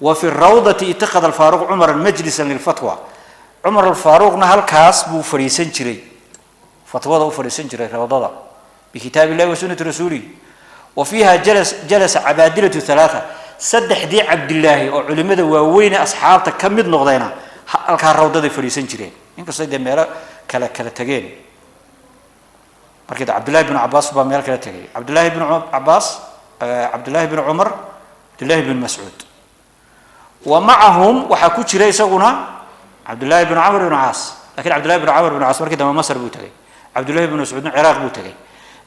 Wa fi rawdati ittakhada alfaaruq cumaran majlisan lilfatwa, Cumar alfaaruqna halkaas buu fadhiisan jiray, fatwada u fadhiisan jiray rawdada, bikitaab illahi wa sunnati rasuulihi. Wa fiiha jalasa cabaadilatu halaatha, saddexdii Cabdilaahi oo culimada waaweyne asxaabta ka mid noqdayna halkaa rawdaday fadhiisan jireen, inkastoo dee meelo kale kala tegeen. Markii Cabdillahi bnu Cabaas baa meel kala tegay, Cabdillahi bnu Cabaas, Cabdillahi bnu Cumar, Cabdillahi bnu Mascuud, wa macahum waxaa ku jira isaguna Cabdillahi bnu Camr bnu Caas. Lakin Cabdillahi bnu Camr bnu Caas markii dambe Masr buu tegay, Cabdillahi bnu Mascuudna Ciraaq buu tegay.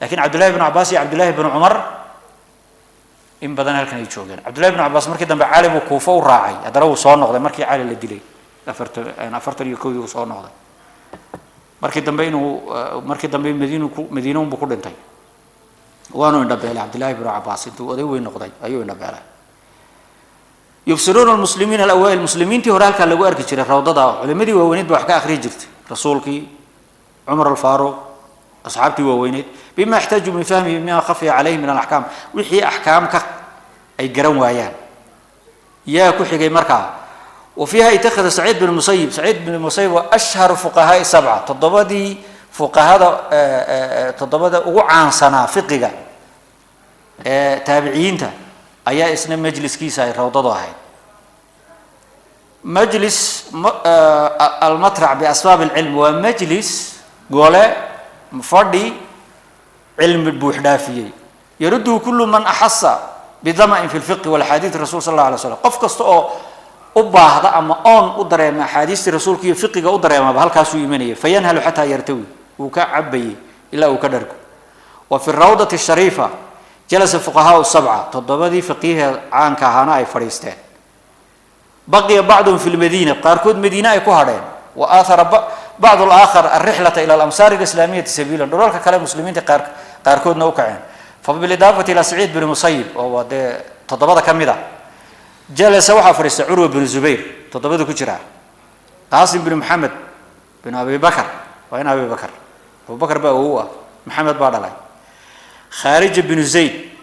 Lakin Cabdillahi bnu Cabaas iyo Cabdillahi bnu Cumar in badan halkan ay joogeen. Cabdillahi bnu Cabaas markii dambe Cali buu Kuufa u raacay, haddana wuu soo noqday markii Cali la dilay 41-dii uu soo noqday. Markii dambe inuu markii dambe Madiinu ku Madiina unbuu ku dhintay, waanu indhabeelay Cabdillahi bnu Cabaas, intuu oday weyn noqday ayuu indhabeelay. Yubsiruuna almuslimiina alawaa'il, muslimiintii hore halkaa lagu arki jiray rawdada, culimadii waaweyneed baa wax ka akhriyi jirtay, rasuulkii, Cumar alfaaruq, asxaabtii waaweyneed, bima yaxtaaju min fahmihi bima khafiya calayhi min alaxkaam, wixii axkaam ka ay garan waayaan. Yaa ku xigay markaa? Wa fiiha itakhada Saciid bin Musayib. Saciid bin Musayib waa ashharu fuqahaai sabca, toddobadii fuqahada, toddobada ugu caansanaa fiqiga ee taabiciyiinta ayaa isna majliskiisa ay rawdadu ahayd. Majlis almatrac biasbaab alcilm, waa majlis gole fadhi cilmi buux dhaafiyey. Yarudduhu kullu man axasa bidama'in fi lfiqhi walaxaadiid rasul sal alla alay slam, qof kasta oo u baahda ama oon u dareema axaadiistii rasuulka iyo fiqiga u dareemaba halkaasuu imanayay. Fayanhalu xataa yartawi, wuu ka cabayey ilaa uu ka dhargo. Wa fi rawdati shariifa jalasa fuqahaau sabca, toddobadii faqiihee caanka ahaana ay fadhiisteen. Baqiya bacduhum fi lmadiina, qaarkood madiine ay ku hadheen. Wa aathara bacdu alaakhar alrixlata ila alamsaar alislaamiyati sabiilan, dhulalka kale muslimiinta qaarkoodna u kaceen. Fabilidaafati ila Saciid bni Musayib oo waa dee toddobada ka mid a, jalasa waxaa fadhiistay Curwa bnu Zubayr, toddobada ku jira, Qaasim bnu Maxamed bnu Abi Bakar, waa in Abi Bakar, Abubakar baa awow ah, Maxamed baa dhalay, Khaarija bnu Zayd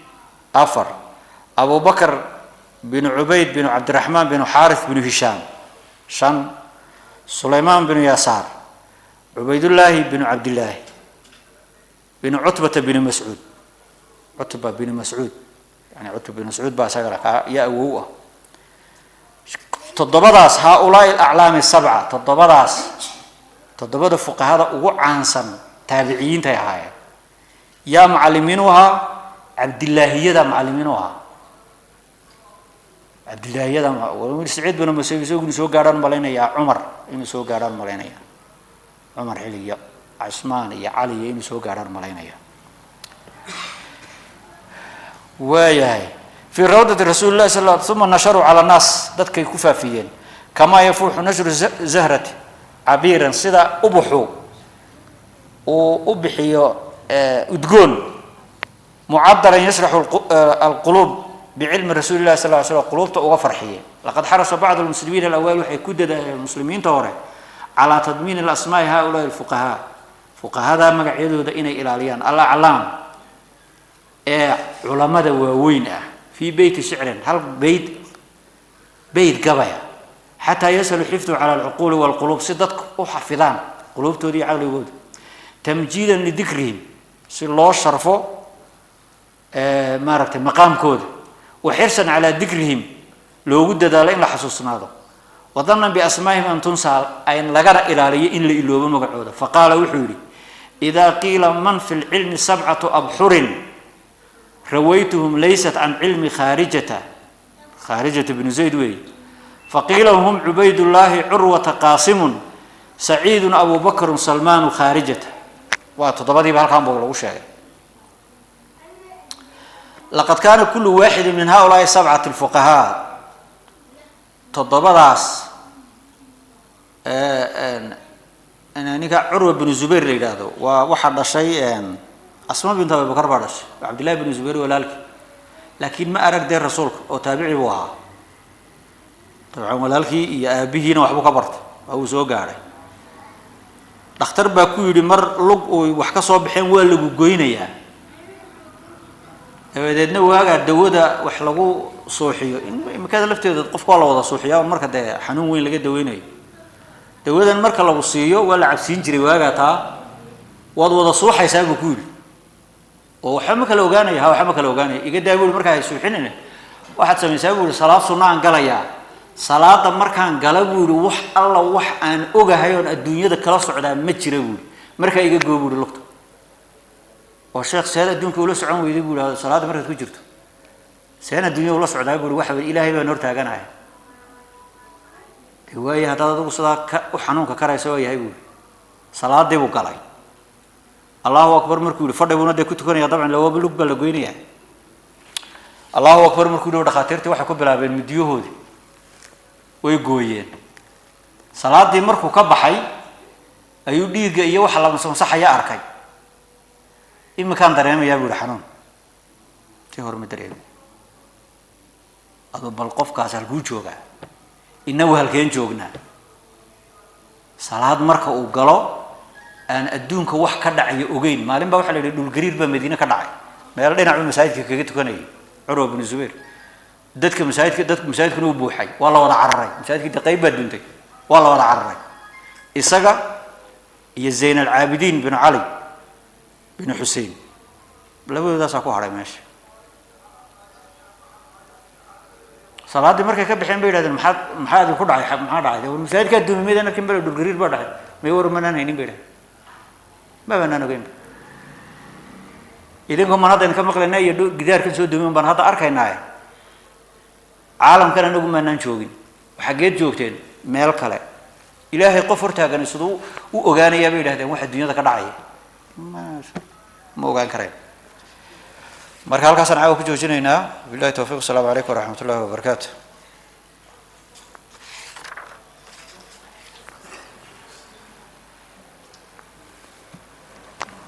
afar, Abubakar bnu Cubayd bnu Cabdiraxmaan bnu Xaarith bnu Hishaam shan, Sulaymaan bnu Yasaar, Cubaydullaahi bnu Cabdillaahi bnu Cutbata bnu Mascuud, Cutba bnu Mascuud, yani Cutba bnu Mascuud baa isagana yaa awow ah. Toddobadaas haaulaai alaclaami sabca, toddobadaas toddobada fuqahada ugu caansan taabiciyiintay ahaayeen. Yaa macalimiin u ahaa? Cabdillaahiyada macalimiin u ahaa, Cabdillaahiyada. Saciid binu Musayib isagu inuu soo gaadhaan malaynayaa, Cumar inuu soo gaadhaan malaynaya, Cumar xilligiyo Cusmaan iyo Cali iyo inuu soo gaadhaan malaynaya. Waayahay, fii rawdati rasuuli lahi sal uma nasharuu cala annaas, dadkay ku faafiyeen, kamaa yafuuxu nashru zahrati cabiiran, sida ubuxu uu u bixiyo udgoon, mucadaran yashraxu alquluub bicilmi rasuuli lahi sal ly slam, quluubta uga farxiye. Laqad xarasa bacdu lmuslimiina alawaal, waxay ku dadaaleen muslimiinta hore calaa tadmiini alasmaa'i haulaai alfuqahaa, fuqahada magacyadooda inay ilaaliyaan, alaclaam ee culamada waaweyn ah, fii beyti shicrin, hal beyt, beyt gabaya, xataa yasalu xifdu cala alcuquuli walquluub, si dadku u xafidaan quluubtooda iyo caqligooda, tamjiidan lidikrihim, si loo sharfo maaragtay maqaamkooda, wa xirsan calaa dikrihim, loogu dadaalo in la xasuusnaado, wadanan biasmaa'ihim an tunsaa, an lagana ilaaliyo in la iloobo magacooda. Faqaala wuxuu yidhi: idaa qiila man fi lcilmi sabcatu abxurin rawaytuhum laysat can cilmi khaarijata, Khaarijata bnu Zayd weeye, faqiila hum Cubaydullaahi Curwata Qaasimun Saciidun Abu Bakrun Salmaanu Khaarijata. Waa toddobadiiba halkaan buu lagu sheegay. Laqad kaana kullu waaxidin min haulaai sabcati alfuqahaa, toddobadaas, ninka Curwa bnu Zubayr la yidhaahdo waa waxaa dhashay Asma bint Abi Bakar baa dhashay, waa Cabdillahi bnu Zubayr walaalkii, laakiin ma arag dee rasuulka oo taabici buu ahaa. Dabcan walaalkii iyo aabihiina waxbuu ka bartay, waa uu soo gaadhay. Dhakhtar baa ku yidhi mar lug uu wax ka soo baxeen, waa lagu goynayaa. Dabadeedna waagaa dawada wax lagu suuxiyo, imikada lafteeda qofka waa la wada suuxiyaa marka dee xanuun weyn laga daweynayo, dawadan marka lagu siiyo waa la cabsiin jiray waagaa, taa waad wada suuxaysaa buu ku yidhi, oo waxba ma kala ogaanaya, ha waxba ma kala ogaanaya, iga daa buu yidhi, markaa hay suuxinina waxaad samaysaa buu yidhi, salaad sunna aan galayaa, salaada markaan gala buu yidhi wax alla wax aan ogahay oon adduunyada kala socdaa ma jira buu yidhi, markaa iga goo buu yidhi lugta. Oo sheekh, seed adduunka ula socon weyday buu yidhi salaadda markaad ku jirto? Seen adduunya ula socdaa buu yidhi, waxa Ilaahay baan hortaaganaya. Dee waaye haddaad adigu sidaa ka u xanuunka karaysa waa yahay buu yidhi. Salaadii buu galay, Allahu akbar markuu yidhi, fadhi buuna dee ku tukanaya dabcan, lawaba lug baa la goynayaa. Allahu akbar markuu yidhi, dhakhaatiirtii waxay ku bilaabeen midiyahoodii, way gooyeen. Salaadii markuu ka baxay ayuu dhiigga iyo waxa la masaxaya arkay. Iminkaan dareemayaa buu yidhi xanuun, tii hore ma dareemi. Aduu bal qofkaas halkuu joogaa, inagu halkeen joognaa? Salaad marka uu galo aan adduunka wax ka dhacayo ogeyn. Maalin baa waxaa la yidhi dhulgariir baa Madiine ka dhacay, meel dhinacuu masaajidka kaga tukanayay Curwa bnu Zubayr. Dadka masaajidka, dadka masaajidkuna uu buuxay, waa la wada cararay masaajidkii, dee qayb baa duntay, waa la wada cararay. Isaga iyo Zayn alcaabidiin binu Cali binu Xusein labadoodaasaa ku hadhay meesha. Salaaddii markay ka baxeen bay yidhahdeen maxaa idinku dhacay, maxaa dhacay? War masaajidkaa dumay maydaan arkin bale, dhulgariir baa dhacay, may war manaan haynin bay yidhahdeen, ma banaan ogeyn idinkoo maan hadda idinka maqlaynaa iyo gidaarkan soo dumin baan hadda arkaynaaye, caalamkan anagu maanaan joogin, xaggeed joogteen? Meel kale. Ilaahay qof hortaagan siduu u ogaanayaa bay yidhahdeen waxa dunyada ka dhacaya, ma ogaan kareen. Marka halkaasaan caawa ku joojinaynaa. Billahi towfiiq. Asalaamu calaykum waraxmat ullahi wabarakaatu.